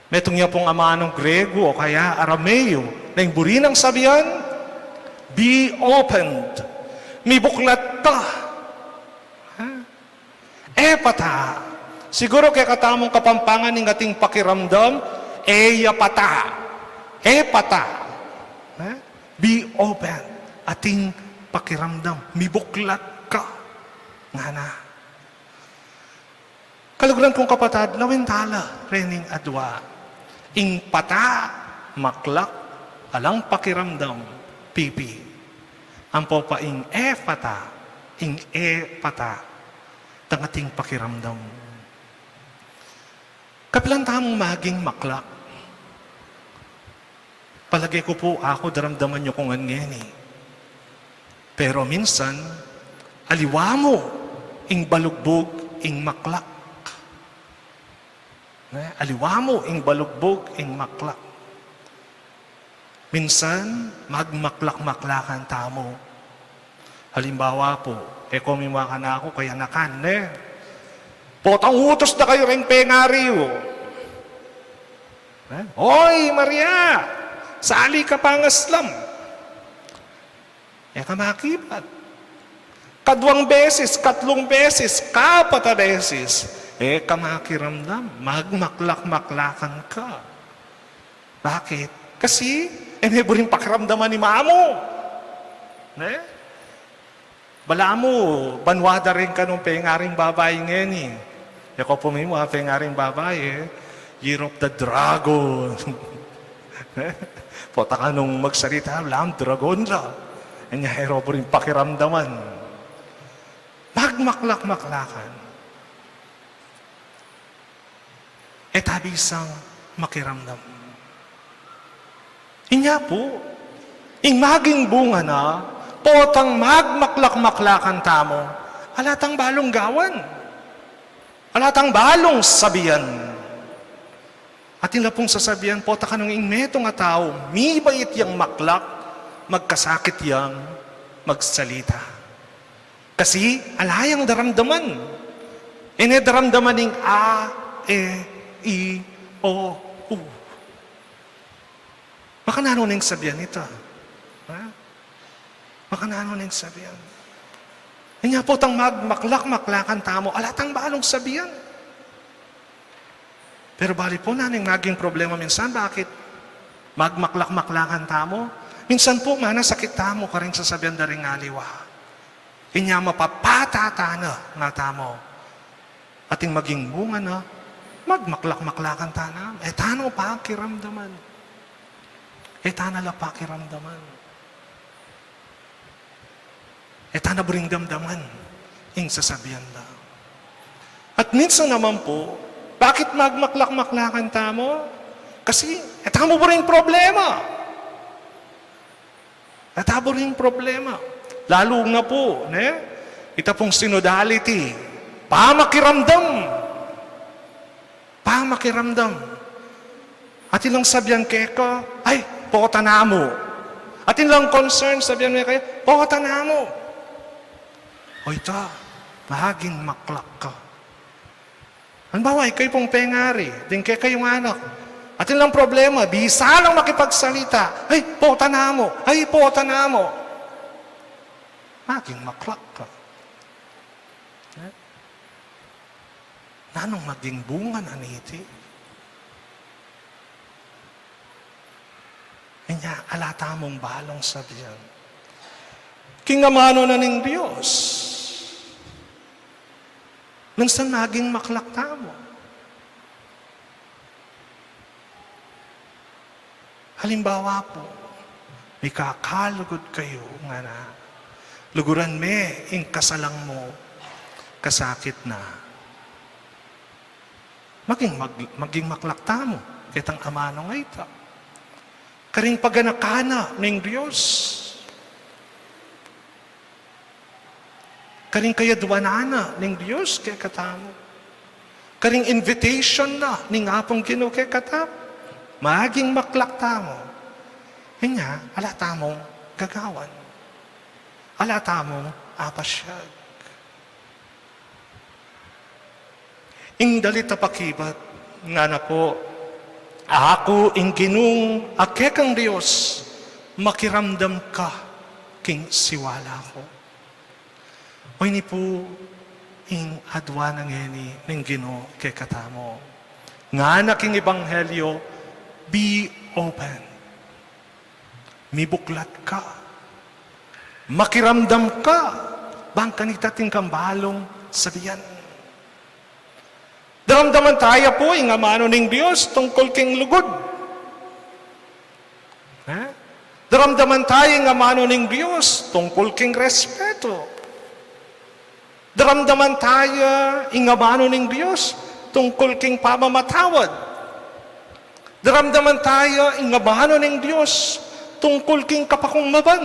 Metung ya pung amanung Gregu o kaya Arameo, na ing buri nang sabian, "Be opened." Mibuklat ka. Ha? Efata. Siguru kekatamung Kapampangan ing ating pakiramdam, e ya pata. Efata. Ha? Be open. Ating pakiramdam. Mibuklat ka. Ngana. Kaluguran kung kapatad, lawen tala rening adua. Ing pata, maklak, alang pakiramdam, pipi. Ampo pa ing efata, ing efata, ating pakiramdam. Kapilan tamung maging maklak? Palage ku pu, aku daramdaman yu ku ngan ngeni. Pero minsan, aliwa mu ing balugbug ing maklak. Ne? Aliwa mu ing balugbug ing maklak. Minsan, magmaklak-maklakan tamu. Halimbawa pu, e ko mimwa kanaku, kayanakan, ne? Potang utus da kayu ring pengari yu. Ne? "Oy, Maria, sali ka pangaslam." E ka makibat. Kaduang beses, katlung beses, kapat a beses, e ka makiramdam, magmaklak-maklakan ka. Bakit? Kasi, e, me buring pakiramdaman i mamu. Ne? Balamu, banua da rin kanung pengaring babai ngeni. E ko pu mimwa pengaring babai, e, Year of the Dragon. Pota kanung magsalita, balamu dragon la. Anya, e ro buring pakiramdaman. Magmaklak-maklakan. E ta bisang makiramdam. Inya pu, ing maging bunga na, potang magmaklak-maklakan tamu, ala tang balung gawan. Ala tang balung sabian. Atin la pung sasabian, pota kanung ing metung a tau, mibait yang maklak, magkasakit yang magsalita. Kasi ala yang daramdaman. E ne daramdaman ing a, e, i, o, Uh, makananu neng sabian ita? Ha? Makananu neng sabian? Inya pu tang magmaklak-maklakan tamu, ala tang balung sabian. Pero bali pu, nanu ing maging problema minsan, bakit magmaklak-maklakan tamu? Minsan pu, manasakit tamu karing sasabian da ring aliwa. Inya mapapatata na nga tamu. Ating maging bunga na, magmaklak-maklakan ta na. E ta na pakiramdaman. E ta na la pakiramdaman. E ta na buring damdaman ing sasabian da. At minsan naman pu, bakit magmaklak-maklakan tamu? Kasi e tamu buring problema. E ta buring problema. Lalu na pu, ne? Ita pung synodality, pamakiramdam. Pamakiramdam. Atin lang sabian keka, "Ay, pota na mu." Atin lang concern, sabian me kaya, "Pota na mu." O ita, maging maklak ka. Halimbawa, ikayu pung pengari, ding kekayung anak, atin lang problema, bisa lang makipagsalita, "Ay, pota na mu. Ay, pota na mu." Maging maklak ka. Eh? Nanung maging bunga na niti? Inya, ala tamung balung sabian king amanu na ning Dios. Nung san maging maklak tamu. Halimbawa pu, mikakalugud kayu ngana, luguran me ing kasalang mu, kasakit na. Maging, mag-, maging maklak tamu ketang amanung a ita. Karing paganakan na ning Dios. Karing kayadwanan na ning Dios kekatamu. Karing invitation na ning Apung Ginu kekatamu. Maging maklak tamu. Inya, ala tamung gagawan. Ala tamung apasyag. Ing dalit a pakibat, ngana pu, "Aku ing Ginung a kekang Dios, makiramdam ka king siwala ku." O ini pu ing adwan ngeni ning Ginu kekatamu. Ngana king ebanghelyo, be open. Mibuklat ka. Makiramdam ka. Bang kanita atin kang balung sabian. Daramdaman taya pu ing amanu ning Dios tungkul king lugud. Ha? Daramdaman taya ing amanu ning Dios tungkul king respeto. Daramdaman taya ing amanu ning Dios tungkul king pamamatawad. Daramdaman taya ing amanu ning Dios tungkul king kapakumbaban.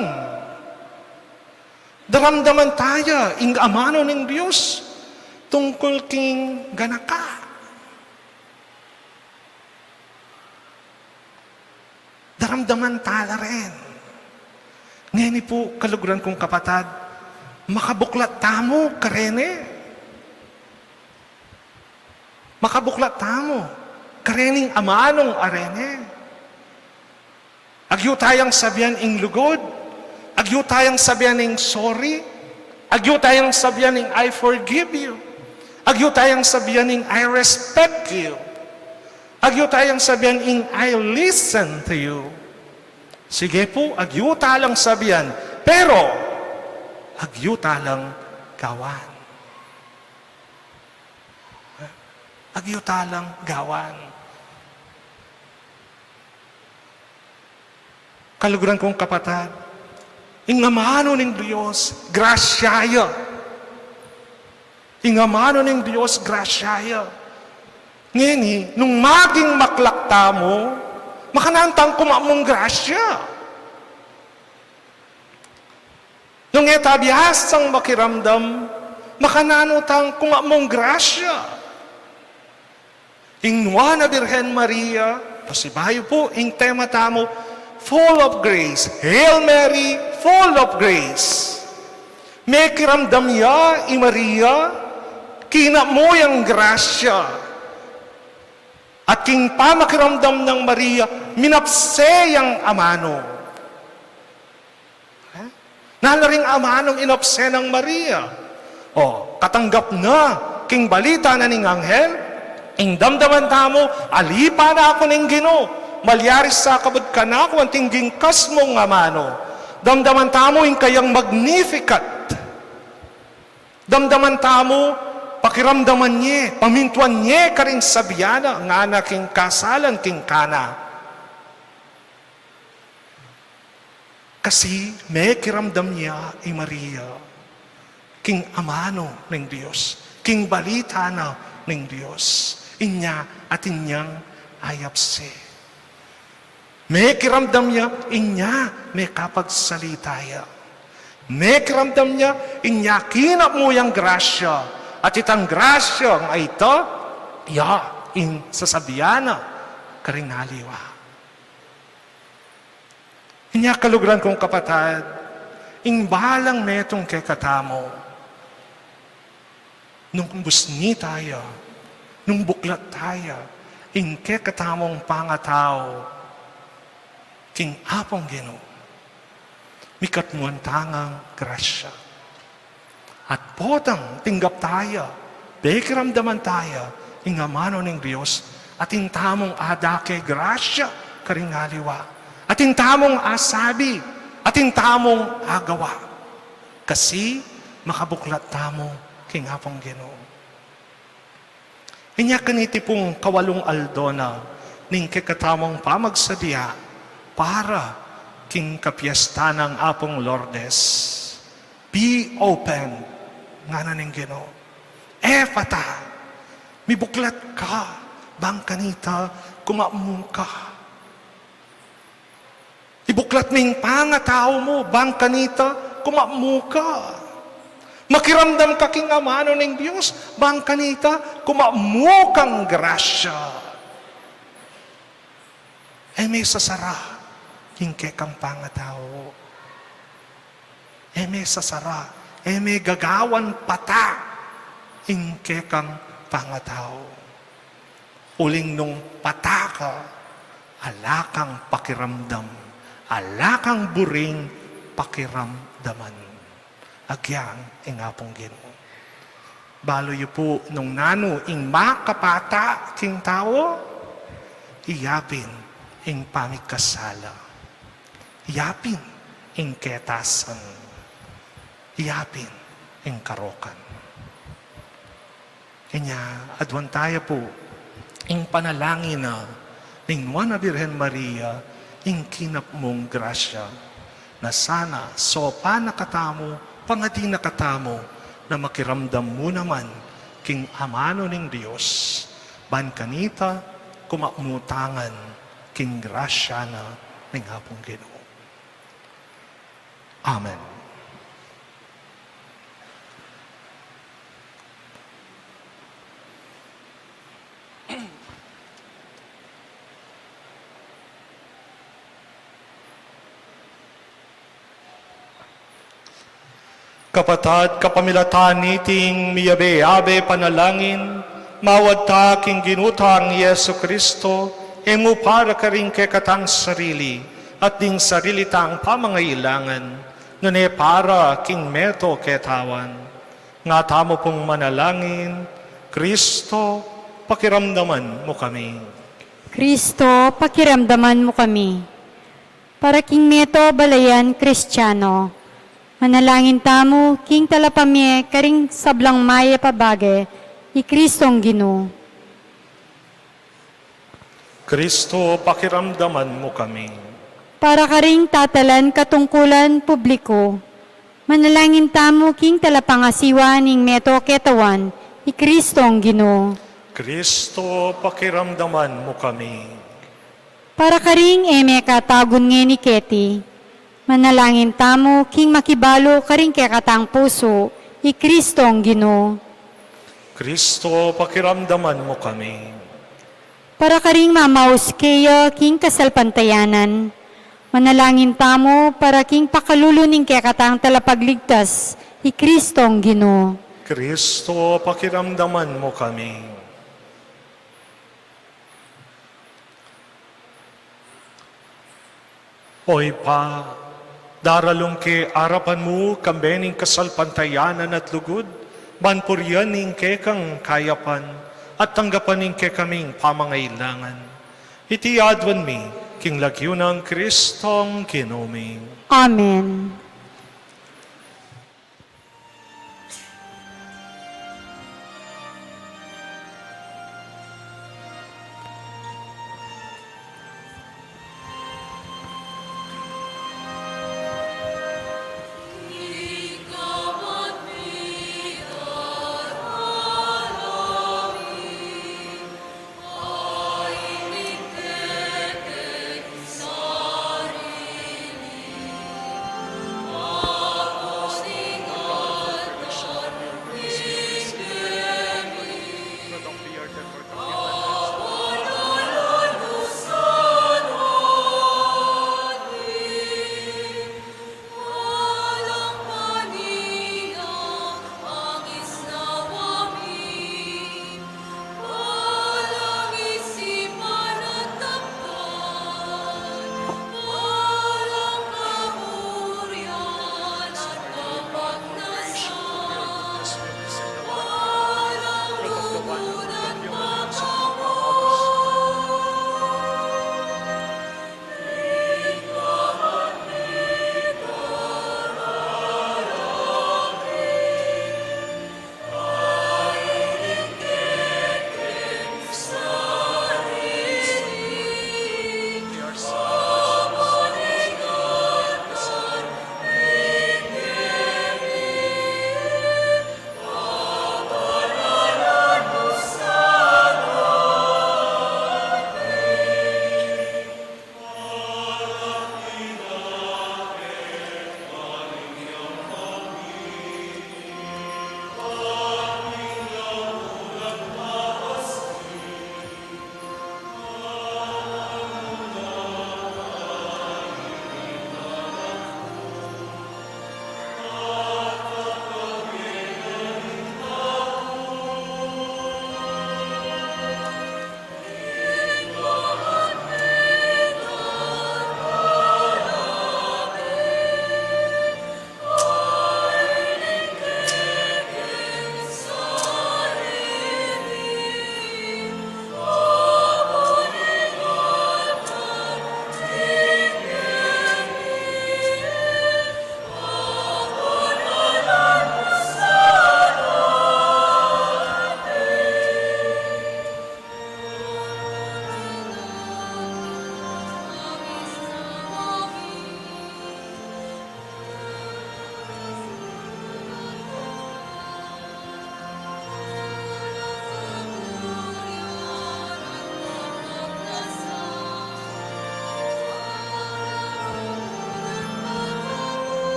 Daramdaman taya ing amanu ning Dios tungkul king ganaka. Daramdaman tala ren. Ngeni pu, kaluguran kung kapatad, makabuklat tamu kareni. Makabuklat tamu karening amanung areni. Agyu tayang sabian ing lugud. Agyu tayang sabian ing sorry. Agyu tayang sabian ing "I forgive you." Agyu tayang sabian ing "I respect you." Agyu tayang sabian ing "I listen to you." Sige pu, agyu talang sabian, pero agyu talang gawan. Agyu talang gawan. Kaluguran kung kapatad, ing amanu ning Dios, grasya ya. Ing amanu ning Dios, grasya ya. Ngeni, nung maging maklak tamu, makananu tang kumamu ning grasya? Nung e ta biasang makiramdam, makananu tang kumamu ning grasya? Ing Nuan a Birhen Maria, pasibayu pu ing tema tamu, full of grace. Hail Mary, full of grace. Mekiramdam ya i Maria, kinamu yang grasya. At king pamakiramdam nang Maria, minapse yang amanu. Eh? Nanu ring amanung inapse nang Maria? O, katanggap na king balita na ning anghel, ing damdaman tamu, ali pa na aku ning Ginu, malyari sa kabud kanaku anting gingkas mung amanu. Damdaman tamu ing kayang Magnificat. Damdaman tamu, pakiramdaman ye, pamintuan ye karing sabian na, ngana king kasalan king Cana. Kasi mekiramdam ya i Maria king amanu ning Dios, king balita na ning Dios. Inya atin yang ayapse. Mekiramdam ya, inya mekapagsalita ya. Mekiramdam ya, inya kinap mu yang grasya. At itang grasya nga ita, ya ing sasabian na karing aliwa. Inya kaluguran kung kapatad, ing balang metung kekatamu, nung busni taya, nung buklat taya, ing kekatamung pangatau king Apung Ginu, mikatmuan tang grasya. At potang tinggap taya, pekiramdaman taya ing amanu ning Dios, atin tamung adake grasya karing aliwa, atin tamung asabi, atin tamung agawa. Kasi makabuklat tamu king Apung Ginu. Inya kaniti pung kawalung aldo na ning kekatamung pamagsadia para king kapiesta nang Apung Lourdes. Be open, ngana ning Ginu. Efata, mibuklat ka, bang kanita, kumapmu ka. Ibuklat mu ing pangatau mu, bang kanita, kumapmu ka. Makiramdam ka king amanu ning Dios, bang kanita, kumapmu kang grasya. E me sasara ing kekang pangatau. E me sasara, e me gagawan pata ing kekang pangatau. Uling nung pata ka, ala kang pakiramdam, ala kang buring pakiramdaman. Agyang ing Apung Ginu. Balu yu pu nung nanu ing makapata king tau, iyapin ing pamikasala. Iyapin ing ketasan. Iyapin ing karokan. Inya, aduan taya pu ing panalangin na ning Nuan a Birhen Maria, ing kinap mung grasya, na sana saupan na katamu, pangadi na katamu, na makiramdam mu naman king amanu ning Dios, ban kanita kumapmu tangan king grasya na ning Apung Ginu. Amen. Kapatad, kapamilatan niting miyabe-yabe panalangin, mawad ta king Ginu tang Jesu Kristo, e mu para karing kekatang sarili, at ding sarili tang pamangailangan, nune para king meto ketawan. Nga tamu pung manalangin, Kristo, pakiramdaman mu kami. Kristo, pakiramdaman mu kami. Para king meto balayan Kristiano, manalangin tamu king talapamie karing sablang mayap a bage, i Kristong Ginu. Kristo, pakiramdaman mu kami. Para karing tatalan katungkulan publiku, manalangin tamu king talapangasiwa ning meto ketawan, i Kristong Ginu. Kristo, pakiramdaman mu kami. Para karing e me katagun ngeni keti, manalangin tamu king makibalu karing kekatang pusu, i Kristong Ginu. Kristo, pakiramdaman mu kami. Para karing mamaus keya king kasalpantayanan, manalangin tamu para king pakalulu ning kekatang talapagligtas, i Kristong Ginu. Kristo, pakiramdaman mu kami. O Ibpa, daralung ke arapan mu kambe ning kasalpantayanan at lugud, ban purian ing kekang kayapan, at tanggapan ing kekaming pamangailangan. Iti aduan mi, king lagyu nang Kristong Ginu mi. Amen.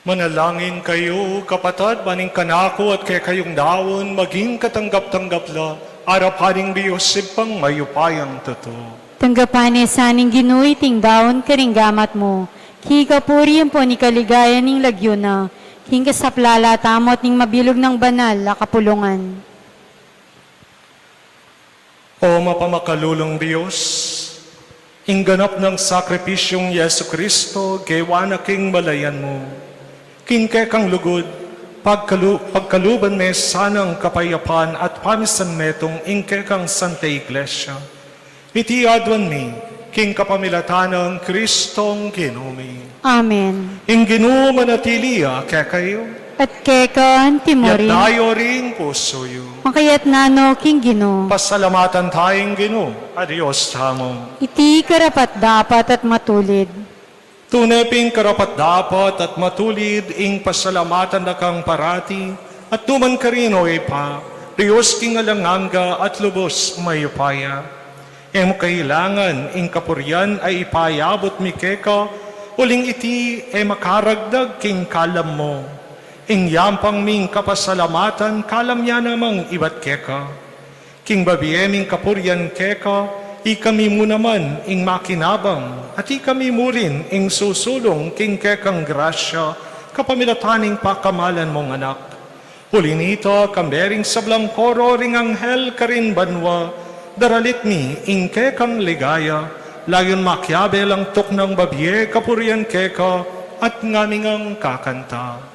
Manalangin kayu, kapatad, ban ing kanaku at kekayung daun maging katanggap-tanggap la arapan ning Dios Ibpang mayupayang tutu. Tanggapan ne sa ning Ginu iting daun karing gamat mu, king kapurian ampon king kaligayan ning lagyu na, king kasaplalan tamu at ning mabilug nang banal a kapulungan. O mapamakalulung Dios, Ing ganap nang sakripisyung Jesucristo, gewa na king malayan mu. King kekang lugud, pagkalu-, pagkaluban me sanang kapayapan at pamisan metung ing kekang Santa Iglesia. Iti aduan mi, king kapamilatan nang Kristong Ginu mi. Amen. Ing Ginu manatili ya kekayu. At keka antimurin. Itas yu ring pusu yu. Makayatna no king Ginu. Pasalamatan taya ing Ginu a Dios tamu. Iti karapat-dapat at matulid. Tune pin karapat-dapat at matulid ing pasalamatan da kang parati, at tuman karin, o Ibpa, Dios king alang angga at lubos mayupaya. E mu kailangan ing kapurian a ipayabut mi keka, uling iti e makaragdag king kalam mu. Ing yampang ming kapasalamatan, kalam ya namang ibat keka. King bibie ming kapurian keka, ikami mu naman ing makinabang, at ikami mu rin ing susulung king kekang grasya, kapamilatan ning pakamalan mung Anak. Uli nita, kambe ring sablang koro ring anghel karin banua, daralit mi ing kekang ligaya, layun makiabe lang tuknang bibie kapurian keka, at ngaming kakanta.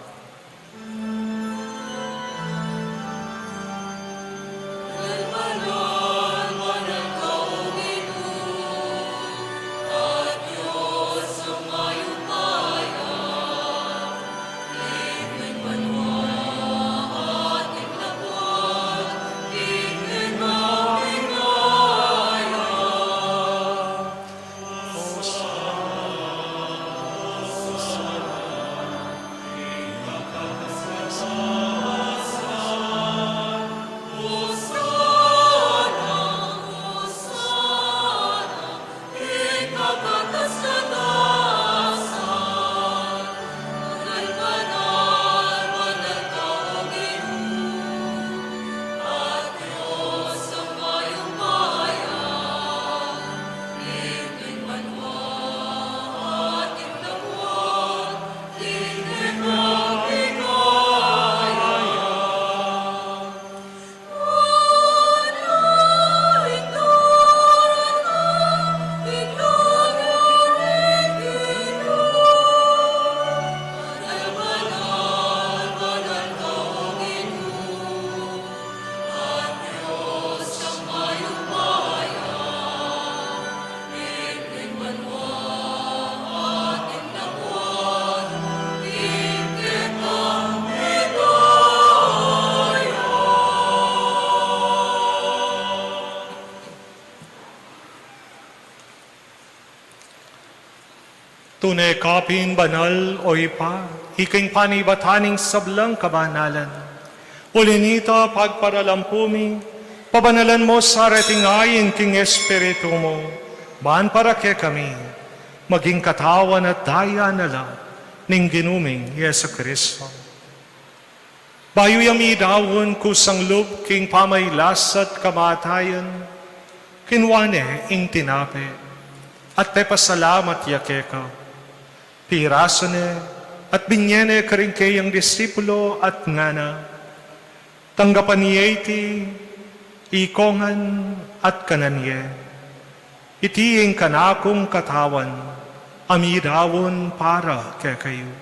Tune ka pin banal, o Ibpa, ika ing panibatan ning sablang kabanalan. Uli nita, pagparalampu mi, pabanalan mu sa reting ain king Espiritu mu, ban para kekami maging katawan at daya na la ning Ginu ming Jesucristo. Bayu ya midaun kusang lub king pamailas at kamatayan, kinua ne ing tinape, at pepasalamat ya keka. Pirasu ne, at binye ne karing keyang disipulo, at ngana: Tanggapan ye iti, ikongan at kanan ye. Iti ing kanakung katawan, a midaun para kekayu.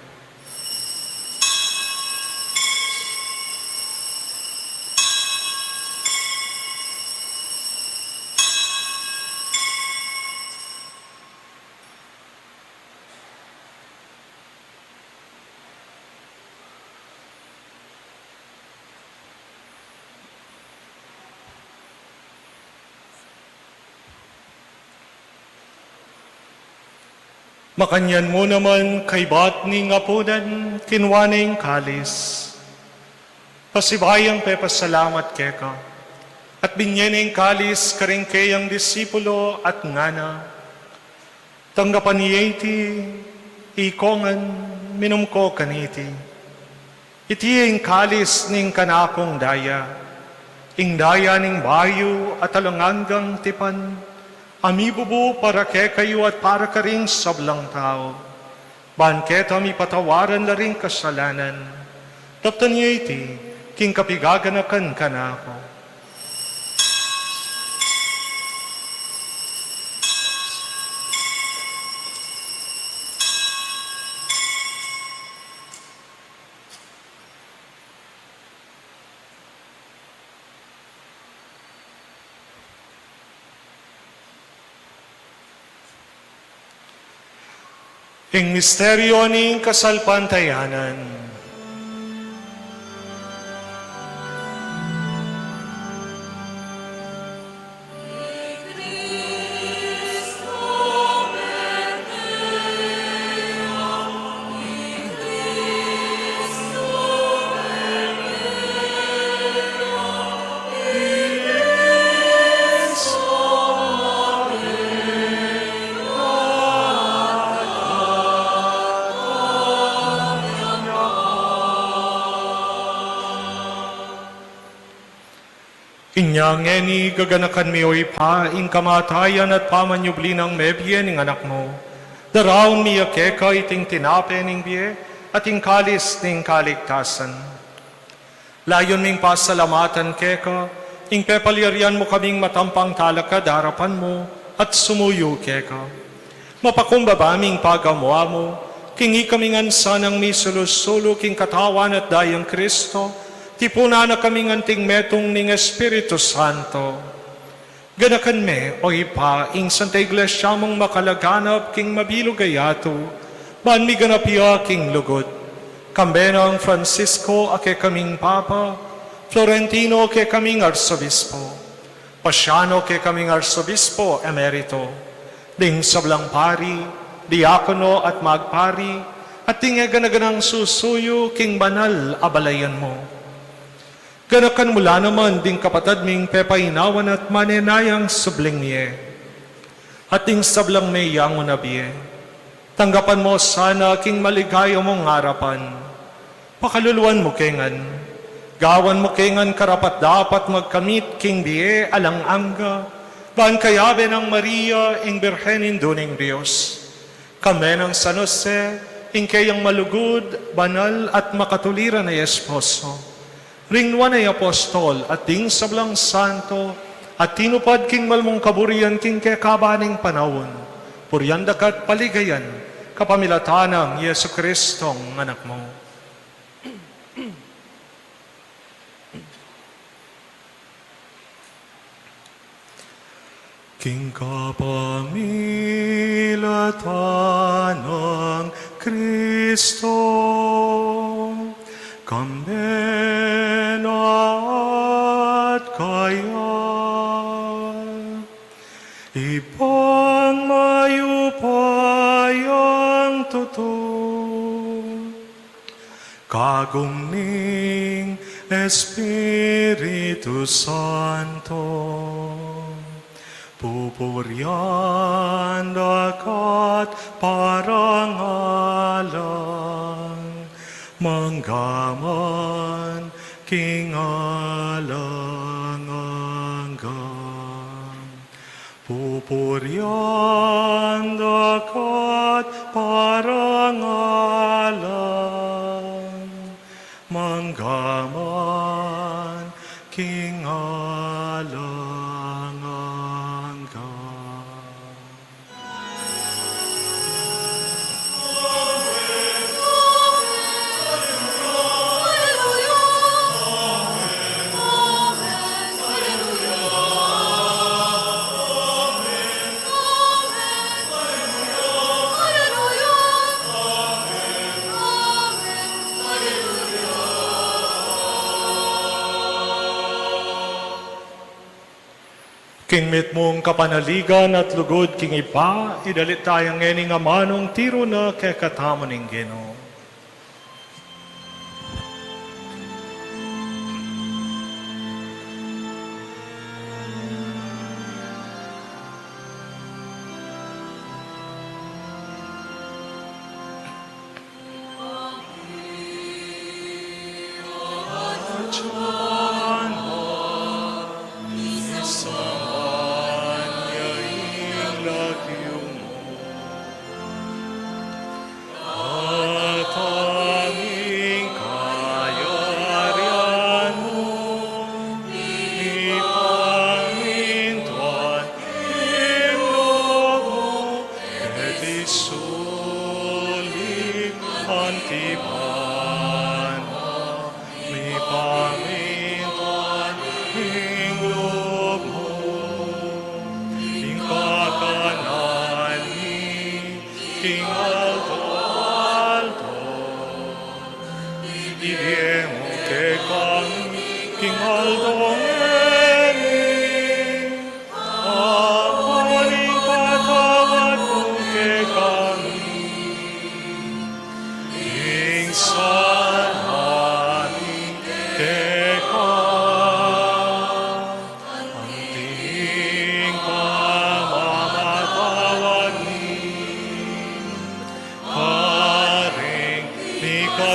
Makanyan mu naman, kaybat ning apunan, kinua ne ing kalis, pasibayu yang pepasalamat keka, at binye ne ing kalis karing keyang disipulo, at ngana: Tanggapan ye iti, ikongan, minum ko kaniti. Iti ing kalis ning kanakung daya, ing daya ning bayu at alang anggang tipan, a mibubu para kekayu at para karing sablang tau, ban keta mipatawaran la ring kasalanan. Daptan ye iti king kapigaganakan kanaku. Ing misteryo ning kasalpantayanan. Inya ngeni gaganakan mi, o Ibpa, ing kamatayan at pamanyubli nang mebie ning Anak mu. Daraun mi ya keka iting tinape ning bie at ing kalis ning kaligtasan. Layun ming pasalamatan keka ing pepalyarian mu kaming matampang talakad arapan mu at sumuyu keka. Mapakumbaba ming pagamu-amu king ikami ngan sanang misulu-sulu king Katawan at Dayang Kristo, tipunan na kaming anting metung ning Espiritu Santo. Ganakan me, o Ibpa, ing Santa Iglesia mung makalaganap king mabilug a yatu, ban miganap ya king lugud. Kambe nang Francisco a kekaming Papa, Florentino a kekaming Arsobispo, Pasiano a kekaming Arsobispo Emerito, ding sablang pari, diakono at magpari, at ding e gana-ganang susuyu king banal a balayan mu. Ganakan mu la naman ding kapatad ming pepainawan at manenayang subling mie, at ding sablang meyanguna bie. Tanggapan mu sana king maligaya mung arapan. Pakaluluan mu ke ngan. Gawan mu ke ngan karapat-dapat magkamit king bie alang angga, ban kayabe nang Maria, ing Birhen Indu ning Dios, kambe nang San Jose, ing keyang malugud, banal at makatuliran a esposo, ring nuan a apostol at ding sablang santo a tinupad king mal mung kaburian king kekaban ning panaun, purian da ka at paligayan kapamilatan nang Jesucristong Anak mu. King kapamilatan nang Kristo, kambe na at kaya, Ibpang mayupayang tutu, kagum ning Espiritu Santo, pupurian da ka at parangalan, mangga man king alang angga. Pupurian da ka at parangalan, mangga man king alang angga. King mitmung kapanaligan at lugud king Ibpa, idalit taya ngening amanung tiru na kekatamu ning Ginu.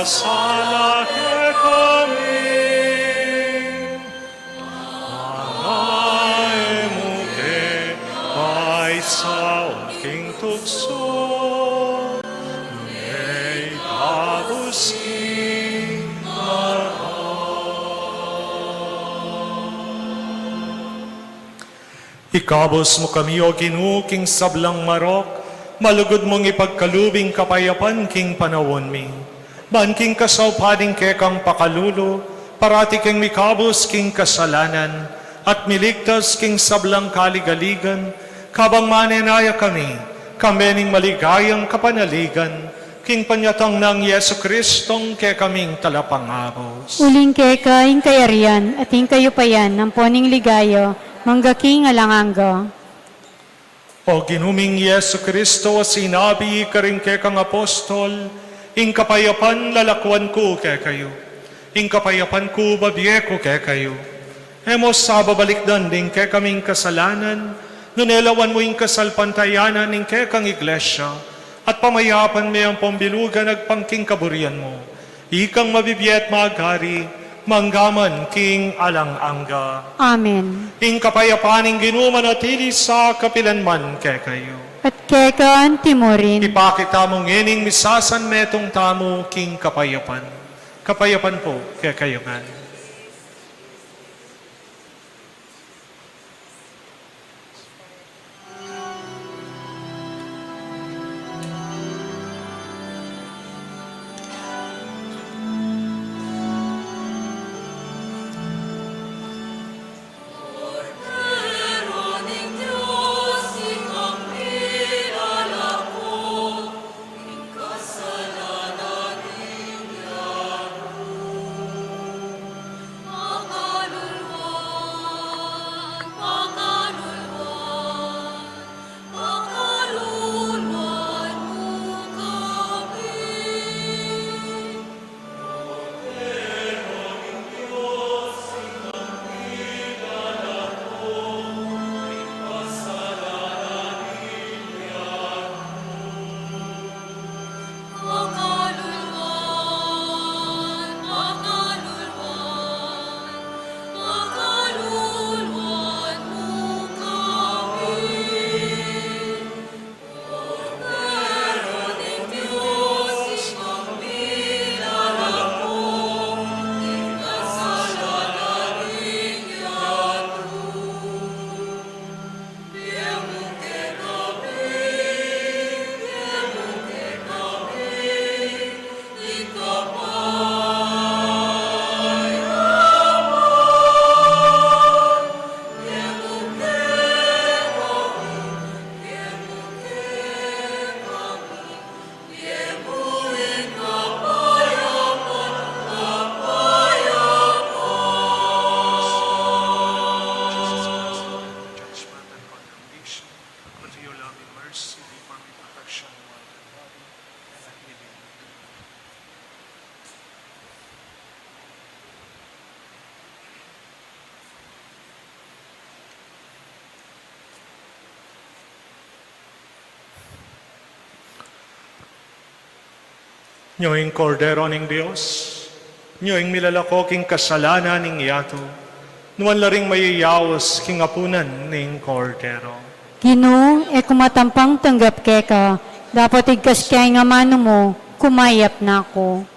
Sala kekami, manga e mu ke paisaul king tuksu, nune ikabus king marok. Ikabus mu kami, O Ginu, king sablang marok, malugud mung ipagkalub ing kapayapan king panaun mi. Ban king kasaupan ning kekang pakalulu, parati keng mikabus king kasalanan, at miligtas king sablang kaligaligan, kabang manenaya kami, kambe ning maligayang kapanaligan, king panyatang nang Jesu Kristong kekaming Talapangabus. Uling keka ing kayarian, at ing kayupayan, ampon ing ligaya, mangga king alang angga. O Ginu ming Jesu Kristo, a sinabi karing kekang apostol, ing kapayapan lalakwan ku kekayu, ing kapayapan ku babie ku kekayu. E mu sa babalikdan ding kekaming kasalanan, nune lawan mu ing kasalpantayanan ning kekang Iglesia, at pamayapan me ampon bilugan agpang king kaburian mu. Ikang mabibie at magari, mangga man king alang angga. Amen. Ing kapayapan ning Ginu manatili sa kapilan man kekayu. At keka anti mu rin. Ipakit tamu ngening misasanmetung tamu king kapayapan. Kapayapan pu kekayu ngan. Judgment and condemnation, but for your loving mercy, may permit protection of our body and our healing. Nyo ing Kordero ning Dios, nyo ing milalako king kasalanan ning yatu, nuan la ring mayayaus king apunan ning Kordero. Ginu, e ku matampang tanggap keka, dapot igkas ke ing amanu mu, kumayap na ku.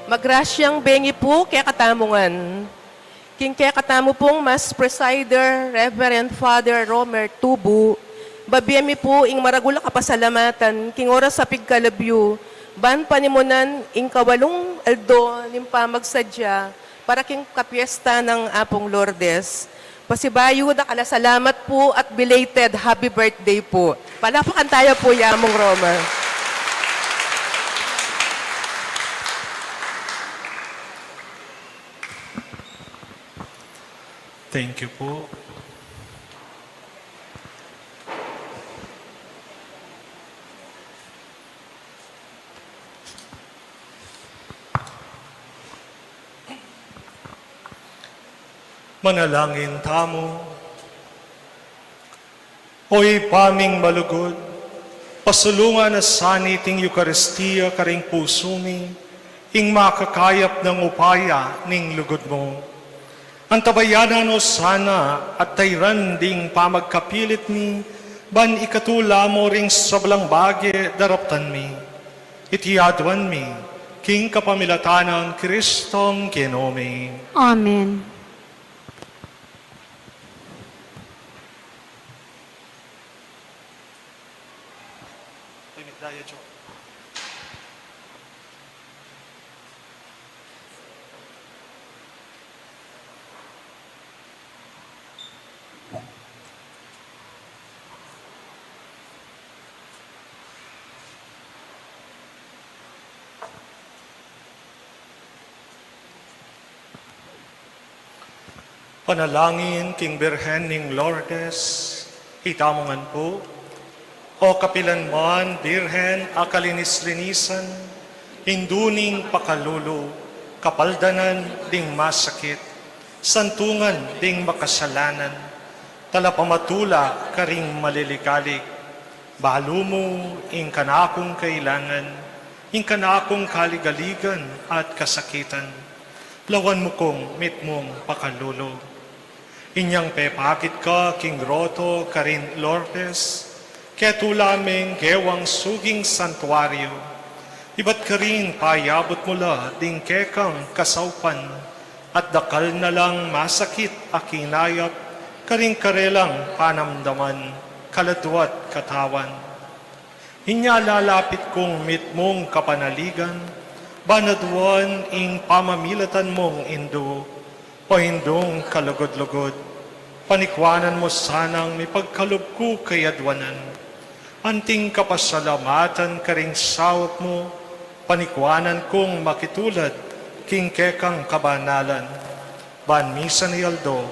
Magrasyang bengi pu kekatamu ngan. King kekatamu pung Mass Presider, Reverend Father Romer Tubu, babie mi pu ing maragul a kapasalamatan king oras a pigkalub yu, ban panimunan ing kawalung aldo ning pamagsadya para king kapiesta nang Apung Lourdes. Pasibayu, dakal a salamat pu at belated happy birthday pu. Palapakan taya pu i Among Romer. Thank you pu. Manalangin tamu. O Ibpa ming malugud, pasulungan na sa niting Eukaristia karing pusu mi, ing makakayap nang upaya ning lugud mu. Antabayanan no sana at tairan ding pamagkapilit mi, ban ikatula mo ring sablang bage daraptan mi. Iti aduan mi, king kapamilatan nang Kristong Ginu mi. Amen. Panalangin king Birhen ning Lourdes, itamu ngan pu. O kapilan man Birhen a kalinis-linisan, indu ning pakalulu, kapaldanan ding masakit, santungan ding makasalanan, talapamatula karing maliligalig, balu mu ing kanakung kailangan, ing kanakung kaligaligan at kasakitan. Lawan mu kung mitmung pakalulu. Inyang pepakit ka king groto karin Lourdes, ketula meng gewang suging santuario. Ibat karin payabut mu la ding kekang kasaupan, at dakal na lang masakit a kinayap karing karelang panamdaman, kaladwa't katawan. Inya lalapit kung mitmung kapanaligan, ban aduan ing pamamilatan mung indu, o indung kalugud-lugud, panikuanan mu sanang mipagkalub ku kay aduanan. Anting kapasalamatan karing saup mu, panikuanan kung makitulad king kekang kabanalan. Ban misan a aldo,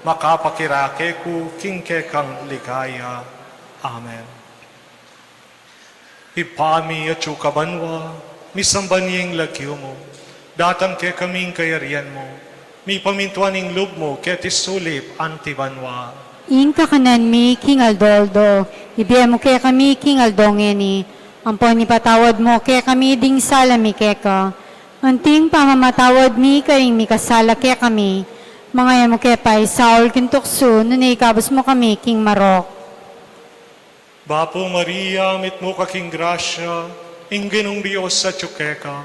makapakirake ku king kekang ligaya. Amen. Ibpa mi atsu ka banua, misamban ya ing lagyu mu, datang kekami ing kayarian mu, mipamintuan ing lub mu keti sulip anti banua. Ing kakanan mi king aldo-aldo, ibie mu kekami king aldo ngeni, ampon ipatawad mu kekami ding sala mi keka, anting pamamatawad mi karing mikasala kekami, manga e mu ke paisaul king tuksu, nune ikabus mu kami king marok. Bapu Maria, mitmu ka king grasya, ing Ginung Dios atsu keka,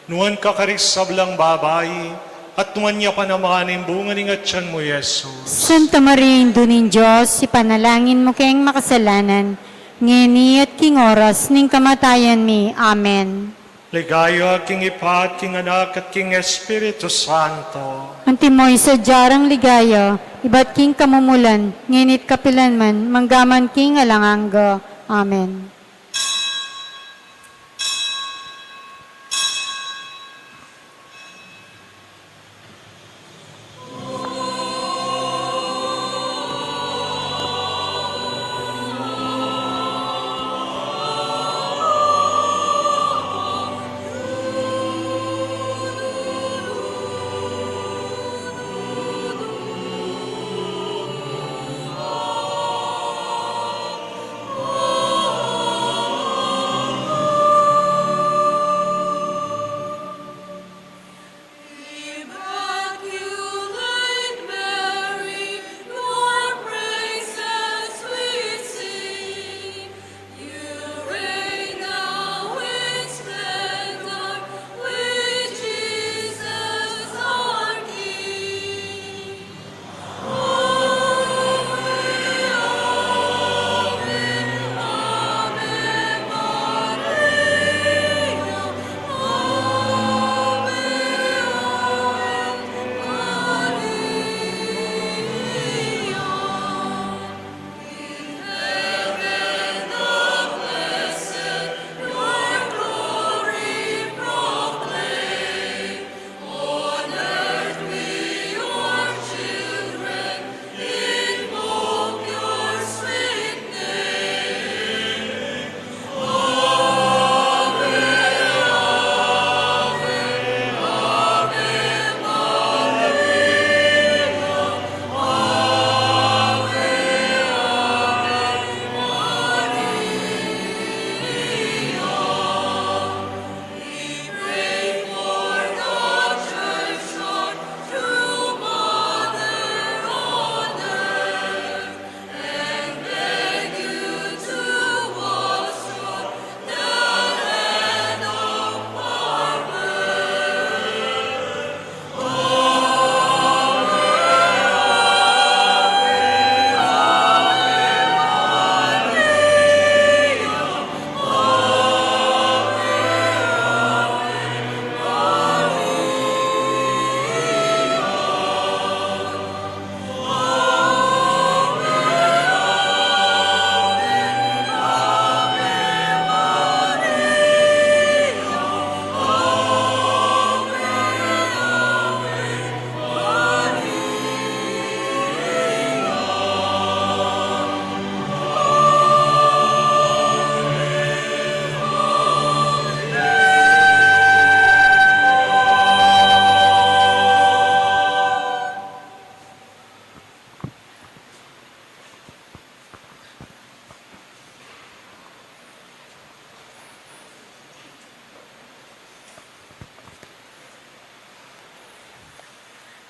nuan ka karing sablang babai, at nuan ya pa naman ing bunga ning atian mu, Jesus. Santa Maria, Indu ning Dios, ipanalangin mu keng makasalanan, ngeni at king oras ning kamatayan mi. Amen. Ligaya king Ibpa at king Anak at king Espiritu Santo. Antimo ing sadya rang ligaya, ibat king kamumulan, ngeni at kapilan man, mangga man king alang angga. Amen.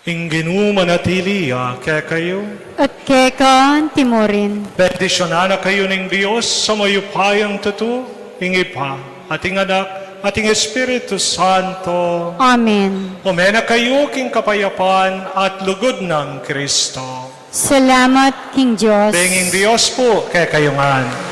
Ing Ginu manatili ya kekayu. At keka antimurin. Bendisyunan na kayu ning Dios a mayupayang tutu, ing Ibpa, at ing Anak, at ing Espiritu Santo. Amen. Ume na kayu king kapayapan at lugud nang Kristo. Salamat king Dios. Ing Dios pu kekayu ngan.